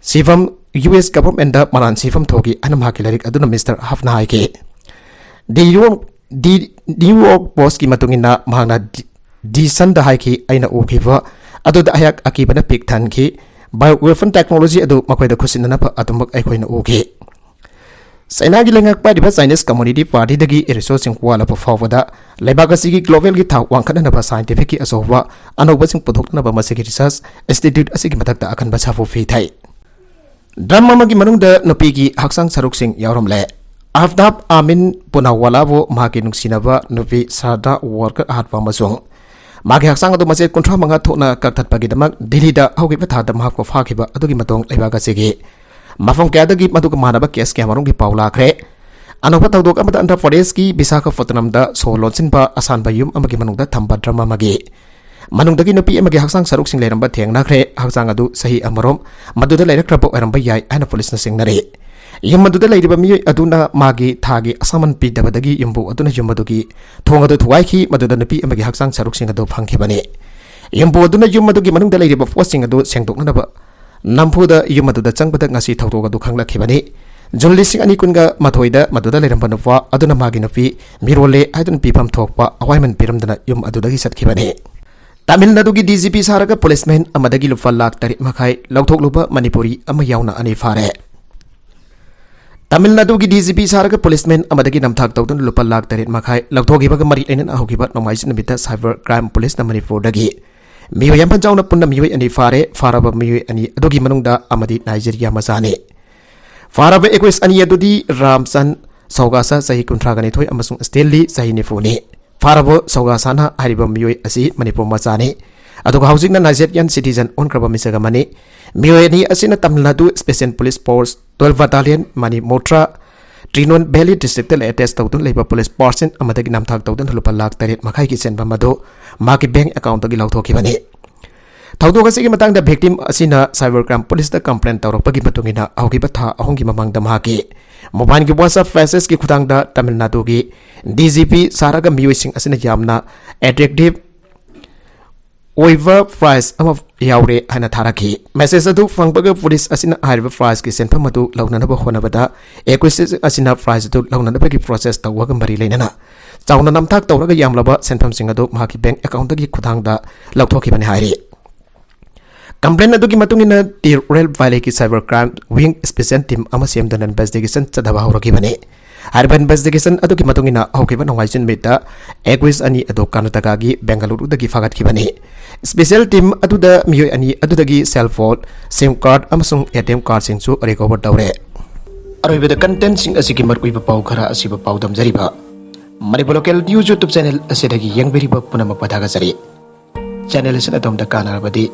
ꯁꯤꯐꯝ, ꯌꯨ ꯑꯦꯁ ꯒꯚꯔꯟꯃꯦꯟꯠꯗ ꯃꯔꯥꯟ ꯁꯤꯐꯝ ꯊꯣꯛꯈꯤ ꯍꯥꯏꯅ ꯃꯍꯥꯛꯀꯤ ꯂꯥꯏꯔꯤꯛ ꯑꯗꯨꯅ ꯃꯤꯁꯇꯔ ꯍꯐꯅ ꯍꯥꯏꯈꯤ꯫ ꯗꯤ ꯌꯣꯔꯛ, ꯗꯤ, ꯅ꯭ꯌꯨ ꯌꯣꯔꯛ ꯄꯣꯁꯀꯤ ꯃꯇꯨꯡ ꯏꯟꯅ, ꯃꯍꯥꯛꯅ ꯗꯤ, ꯗꯤꯁꯟꯗ ꯍꯥꯏꯈꯤ, "ꯑꯩꯅ ꯎꯈꯤꯕ ꯑꯗꯨꯗ ꯑꯩꯍꯥꯛ ꯑꯀꯤꯕꯅ ꯄꯤꯛ ꯊꯟꯈꯤ꯫ ꯕꯥꯏꯑꯣ ꯋꯦꯄꯟ ꯇꯦꯛꯅꯣꯂꯣꯖꯤ ꯑꯗꯨ ꯃꯈꯣꯏꯗ ꯈꯨꯠꯁꯤꯟꯅꯅꯕ ꯑꯗꯨꯃꯛ ꯑꯩꯈꯣꯏꯅ ꯎꯈꯤ"꯫ ꯆꯥꯏꯅꯥꯒꯤ ꯂꯩꯉꯥꯛ ꯄꯥꯏꯔꯤꯕ ꯆꯥꯏꯅꯤꯁ ꯀꯝꯃꯨꯅꯤꯁ꯭ꯠ ꯄꯥꯔꯇꯤꯗꯒꯤ ꯔꯤꯁꯣꯔꯁꯁꯤꯡ ꯋꯥꯠꯂꯕ ꯐꯥꯎꯕꯗ ꯂꯩꯕꯥꯛ ꯑꯁꯤꯒꯤ ꯒ꯭ꯂꯣꯕꯦꯜꯒꯤ ꯊꯥꯛ ꯋꯥꯡꯈꯠꯅꯅꯕ ꯁꯥꯏꯟꯇꯤꯐꯤꯛꯀꯤ ꯑꯆꯧꯕ ꯑꯅꯧꯕꯁꯤꯡ ꯄꯨꯊꯣꯛꯅꯕ ꯃꯁꯤꯒꯤ ꯔꯤꯁꯔꯆ ꯏꯟꯁꯇꯤꯇ꯭ꯌꯨꯠ ꯑꯁꯤꯒꯤ ꯃꯊꯛꯇ ꯑꯀꯟꯕ ꯁꯥꯐꯨ ꯄꯤꯊꯩ꯫ ꯗ꯭ꯔꯝ ꯑꯃꯒꯤ ꯃꯅꯨꯡꯗ ꯅꯨꯄꯤꯒꯤ ꯍꯛꯆꯥꯡ ꯁꯔꯨꯛꯁꯤꯡ ꯌꯥꯎꯔꯝꯂꯦ꯫ ꯑꯐꯇꯥꯕ ꯑꯃꯤꯟ ꯄꯨꯅꯥꯋꯥꯂꯥꯕꯨ ꯃꯍꯥꯛꯀꯤ ꯅꯨꯡꯁꯤꯅꯕ ꯅꯨꯄꯤ ꯁꯥꯔꯗꯥ ꯋꯥꯔꯀꯔ ꯑꯍꯥꯠꯄ ꯑꯃꯁꯨꯡ ꯃꯥꯒꯤ ꯍꯛꯆꯥꯡ ꯑꯗꯨ ꯃꯆꯦꯠ ꯀꯨꯟꯊ꯭ꯔꯥ ꯃꯉꯥ ꯊꯣꯛꯅ ꯀꯛꯊꯠꯄꯒꯤꯗꯃꯛ ꯗꯤꯜꯂꯤꯗ ꯍꯧꯈꯤꯕ ꯊꯥꯗ ꯃꯍꯥꯛꯄꯨ ꯐꯥꯈꯤꯕ ꯑꯗꯨꯒꯤ ꯃꯇꯨꯡ ꯂꯩꯕꯥꯛ ꯑꯁꯤꯒꯤ ꯃꯐꯝ ꯀꯌꯥꯗꯒꯤ ꯃꯗꯨꯒ ꯃꯥꯟꯅꯕ ꯀꯦꯁ ꯀꯌꯥꯃꯔꯨꯝꯒꯤ ꯄꯥꯎ ꯂꯥꯛꯈ꯭ꯔꯦ꯫ ꯑꯅꯧꯕ ꯊꯧꯗꯣꯛ ꯑꯃꯗ ꯑꯟꯙ꯭ꯔ ꯄ꯭ꯔꯗꯦꯁꯀꯤ ꯕꯤꯁꯥꯈꯥꯄꯠꯇꯅꯝꯗ ꯁꯣ ꯂꯣꯟꯁꯤꯟꯕ ꯑꯁꯥꯟꯕ ꯌꯨꯝ ꯑꯃꯒꯤ ꯃꯅꯨꯡꯗ ꯊꯝꯕ ꯗ꯭ꯔꯝ ꯑꯃꯒꯤ ꯃꯅꯨꯡꯗꯒꯤ ꯅꯨꯄꯤ ꯑꯃꯒꯤ ꯍꯛꯆꯥꯡ ꯁꯔꯨꯛꯁꯤꯡ ꯂꯩꯔꯝꯕ ꯊꯦꯡꯅꯈ꯭ꯔꯦ꯫ ꯍꯛꯆꯥꯡ ꯑꯗꯨ ꯆꯍꯤ ꯑꯃꯔꯣꯝ ꯃꯗꯨꯗ ꯂꯩꯔꯛꯇ꯭ꯔꯕ ꯑꯣꯏꯔꯝꯕ ꯌꯥꯏ ꯍꯥꯏꯅ ꯄꯨꯂꯤꯁꯅ ꯆꯤꯡꯅꯔꯤ꯫ ꯌꯨꯝ ꯑꯗꯨꯗ ꯂꯩꯔꯤꯕ ꯃꯤꯑꯣꯏ ꯑꯗꯨꯅ ꯃꯥꯒꯤ ꯊꯥꯒꯤ ꯑꯁꯥꯃꯟ ꯄꯤꯗꯕꯗꯒꯤ ꯌꯨꯝꯕꯨ ꯑꯗꯨꯅ ꯌꯨꯝ ꯑꯗꯨꯒꯤ ꯊꯣꯡ ꯑꯗꯨ ꯊꯨꯒꯥꯏꯈꯤ, ꯃꯗꯨꯗ ꯅꯨꯄꯤ ꯑꯃꯒꯤ ꯍꯛꯆꯥꯡ ꯁꯔꯨꯛꯁꯤꯡ ꯑꯗꯨ ꯐꯪꯈꯤꯕꯅꯤ꯫ ꯌꯨꯝꯕꯨ ꯑꯗꯨꯅ ꯌꯨꯝ ꯑꯗꯨꯒꯤ ꯃꯅꯨꯡꯗ ꯂꯩꯔꯤꯕ ꯄꯣꯠꯁꯤꯡ ꯑꯗꯨ ꯁꯦꯡꯗꯣꯛꯅꯅꯕ ꯅꯝꯐꯨꯗ ꯌꯨꯝ ꯑꯗꯨꯗ ꯆꯪꯕꯗ ꯉꯁꯤ ꯊꯧꯗꯣꯛ ꯑꯗꯨ ꯈꯪꯂꯛꯈꯤꯕꯅꯤ꯫ ꯖꯨꯟ ꯂꯤꯁꯤꯡ ꯑꯅꯤ ꯀꯨꯟꯒ ꯃꯥꯊꯣꯏꯗ ꯃꯗꯨꯗ ꯂꯩꯔꯝꯕ ꯅꯨꯄꯥ ꯑꯗꯨꯅ ꯃꯥꯒꯤ ꯅꯨꯄꯤ ꯃꯤꯔꯣꯜꯂꯦ ꯍꯥꯏꯗꯨꯅ ꯄꯤꯐꯝ ꯊꯣꯛꯄ ꯑꯋꯥꯏꯃꯟ ꯄꯤꯔꯝꯗꯅ ꯌꯨꯝ ꯑꯗꯨꯗꯒꯤ ꯆꯠꯈꯤꯕꯅꯤ꯫ ꯇꯥꯃꯤꯜ ꯅꯥꯗꯨꯒꯤ D G P ꯁꯥꯔꯒ ꯄꯨꯂꯤꯁꯃꯦꯟ ꯑꯃꯗꯒꯤ ꯂꯨꯄꯥ ꯂꯥꯈ ꯇꯔꯦꯠ ꯃꯈꯥꯏ ꯂꯧꯊꯣꯛꯂꯨꯕ ꯃꯅꯤꯄꯨꯔꯤ ꯑꯃ ꯌꯥꯎꯅ ꯑꯅꯤ ꯐꯥꯔꯦ꯫ ꯇꯥꯃꯤꯜ ꯅꯥꯗꯨꯒꯤ D G P ꯁꯥꯔꯒ ꯄꯨꯂꯤꯁꯃꯦꯟ ꯑꯃꯗꯒꯤ ꯅꯝꯊꯥꯛ ꯇꯧꯗꯨꯅ ꯂꯨꯄꯥ ꯂꯥꯈ ꯇꯔꯦꯠ ꯃꯈꯥꯏ ꯂꯧꯊꯣꯛꯈꯤꯕꯒ ꯃꯔꯤ ꯂꯩꯅꯅ ꯍꯧꯈꯤꯕ ꯅꯣꯡꯃꯥꯏꯖꯤꯡ ꯅꯨꯃꯤꯠꯇ cyber crime ꯄꯨꯂꯤꯁꯅ ꯃꯅꯤꯄꯨꯔꯗꯒꯤ ꯃꯤꯑꯣꯏ ꯌꯥꯝꯐꯝ ꯆꯥꯎꯅ ꯄꯨꯟꯅ ꯃꯤꯑꯣꯏ ꯑꯅꯤ ꯐꯥꯔꯦ꯫ ꯐꯥꯔꯕ ꯃꯤꯑꯣꯏ ꯑꯅꯤ ꯑꯗꯨꯒꯤ ꯃꯅꯨꯡꯗ ꯑꯃꯗꯤ ꯅꯥꯏꯖꯦꯔꯤꯌꯥ ꯃꯆꯥꯅꯤ꯫ ꯐꯥꯔꯕ ꯑꯦꯀ꯭ꯌꯨꯁ ꯑꯅꯤ ꯑꯗꯨꯗꯤ ꯔꯥꯝꯆꯟ ꯁꯧꯒꯥꯁꯥ, ꯆꯍꯤ ꯀꯨꯟꯊ꯭ꯔꯥꯒ ꯅꯤꯊꯣꯏ, ꯑꯃꯁꯨꯡ ꯁ꯭ꯇꯦꯟꯂꯤ, ꯆꯍꯤ ꯅꯤꯐꯨꯅꯤ꯫ ꯐꯥꯔꯕ ꯁꯧꯒꯥꯁꯥꯅ ꯍꯥꯏꯔꯤꯕ ꯃꯤꯑꯣꯏ ꯑꯁꯤ ꯃꯅꯤꯄꯨꯔ ꯃꯆꯥꯅꯤ, ꯑꯗꯨꯒ ꯍꯧꯖꯤꯛꯅ ꯅꯥꯏꯖꯦꯔꯤꯌꯥꯟ citizen ꯑꯣꯟꯈ꯭ꯔꯕ ꯃꯤꯁꯛ ꯑꯃꯅꯤ꯫ ꯃꯤꯑꯣꯏ ꯑꯅꯤ ꯑꯁꯤꯅ Tamil Nadu Special Police Force twelve Battalion, Manimuthar, Tirunelveli district attach ꯇꯧꯗꯨꯅ ꯂꯩꯕ ꯄꯨꯂꯤꯁ ꯄꯥꯔꯁꯟ ꯑꯃꯗꯒꯤ ꯅꯝꯊꯥꯛ ꯇꯧꯗꯨꯅ ꯂꯨꯄꯥ ꯂꯥꯈ ꯇꯔꯦꯠ ꯃꯈꯥꯏꯒꯤ ꯁꯦꯟꯐꯝ ꯑꯗꯨ ꯃꯍꯥꯛꯀꯤ ꯕꯦꯡꯛ ꯑꯦꯀꯥꯎꯟꯠꯇꯒꯤ ꯂꯧꯊꯣꯛꯈꯤꯕꯅꯤ꯫ ꯊꯧꯗꯣꯛ ꯑꯁꯤꯒꯤ ꯃꯇꯥꯡꯗ victim ꯑꯁꯤꯅ cyber crime ꯄꯨꯂꯤꯁꯇ complain ꯇꯧꯔꯛꯄꯒꯤ ꯃꯇꯨꯡ ꯏꯟꯅ ꯍꯧꯈꯤꯕ ꯊꯥ ꯑꯍꯨꯝꯒꯤ ꯃꯃꯥꯡꯗ ꯃꯍꯥꯛꯀꯤ ꯃꯣꯕꯥꯏꯜꯒꯤ WhatsApp messageꯀꯤ ꯈꯨꯠꯊꯥꯡꯗ ꯇꯥꯃꯤꯜ ꯅꯥꯗꯨꯒꯤ D G P ꯁꯥꯔꯒ ꯃꯤꯑꯣꯏꯁꯤꯡ ꯑꯁꯤꯅ ꯌꯥꯝꯅ attractive ꯑꯣꯏꯕ prize ꯑꯃ ꯌꯥꯎꯔꯦ ꯍꯥꯏꯅ ꯊꯥꯔꯛꯈꯤ꯫ Message ꯑꯗꯨ ꯐꯪꯕꯒ ꯄꯨꯂꯤꯁ ꯑꯁꯤꯅ ꯍꯥꯏꯔꯤꯕ prizeꯀꯤ ꯁꯦꯟꯐꯝ ꯑꯗꯨ ꯂꯧꯅꯅꯕ ꯍꯣꯠꯅꯕꯗ accused ꯑꯁꯤꯅ prize ꯑꯗꯨ ꯂꯧꯅꯅꯕꯒꯤ process ꯇꯧꯕꯒ ꯃꯔꯤ ꯂꯩꯅꯅ ꯆꯥꯎꯅ ꯅꯝꯊꯥꯛ ꯇꯧꯔꯒ ꯌꯥꯝꯂꯕ ꯁꯦꯟꯐꯝꯁꯤꯡ ꯑꯗꯨ ꯃꯍꯥꯛꯀꯤ ꯕꯦꯡꯛ ꯑꯦꯀꯥꯎꯟꯠꯇꯒꯤ ꯈꯨꯠꯊꯥꯡꯗ ꯂꯧꯊꯣꯛꯈꯤꯕꯅꯤ ꯍꯥꯏꯔꯤ꯫ Complaint ꯑꯗꯨꯒꯤ ꯃꯇꯨꯡ ꯏꯟꯅ ꯇꯤꯔꯣꯂꯦꯜ ꯚꯦꯂꯤꯒꯤ cyber crime wing special team ꯑꯃ ꯁꯦꯝꯗꯨꯅ investigation ꯆꯠꯊꯕ ꯍꯧꯔꯛꯈꯤꯕꯅꯤ꯫ ꯍꯥꯏꯔꯤꯕ investigation ꯑꯗꯨꯒꯤ ꯃꯇꯨꯡ ꯏꯟꯅ ꯍꯧꯈꯤꯕ ꯅꯣꯡꯃꯥꯏꯖꯤꯡ ꯅꯨꯃꯤꯠꯇ accused ꯑꯅꯤ ꯑꯗꯨ ꯀꯔꯅꯥꯇꯀꯥꯒꯤ ꯕꯦꯡꯒꯂꯨꯔꯨꯗꯒꯤ ꯐꯥꯒꯠꯈꯤꯕꯅꯤ꯫ Special team ꯑꯗꯨꯗ ꯃꯤꯑꯣꯏ ꯑꯅꯤ ꯑꯗꯨꯗꯒꯤ cell phone, SIM card ꯑꯃꯁꯨꯡ ATM cardꯁꯤꯡꯁꯨ recover ꯇꯧꯔꯦ꯫ ꯑꯔꯣꯏꯕꯗ contentꯁꯤꯡ ꯑꯁꯤꯒꯤ ꯃꯔꯨꯑꯣꯏꯕ ꯄꯥꯎ ꯈꯔ ꯑꯁꯤꯕꯨ ꯄꯥꯎꯗꯝꯖꯔꯤꯕ Manipur Local News YouTube channel ꯑꯁꯤꯗꯒꯤ ꯌꯦꯡꯕꯤꯔꯤꯕ ꯄꯨꯝꯅꯃꯛꯄꯨ ꯊꯥꯒꯠꯆꯔꯤ꯫ Channel ꯑꯁꯤꯅ ꯑꯗꯣꯝꯗ ꯀꯥꯟꯅꯔꯕꯗꯤ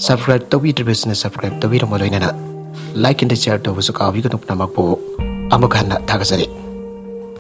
subscribe ꯇꯧꯕꯤꯗ꯭ꯔꯤꯕꯁꯤꯡꯅ subscribe ꯇꯧꯕꯤꯔꯝꯕ ꯂꯣꯏꯅꯅ like and share ꯇꯧꯕꯁꯨ ꯀꯥꯎꯕꯤꯒꯅꯨ꯫ ꯄꯨꯝꯅꯃꯛꯄꯨ ꯑꯃꯨꯛ ꯍꯟꯅ ꯊꯥꯒꯠꯆꯔꯤ꯫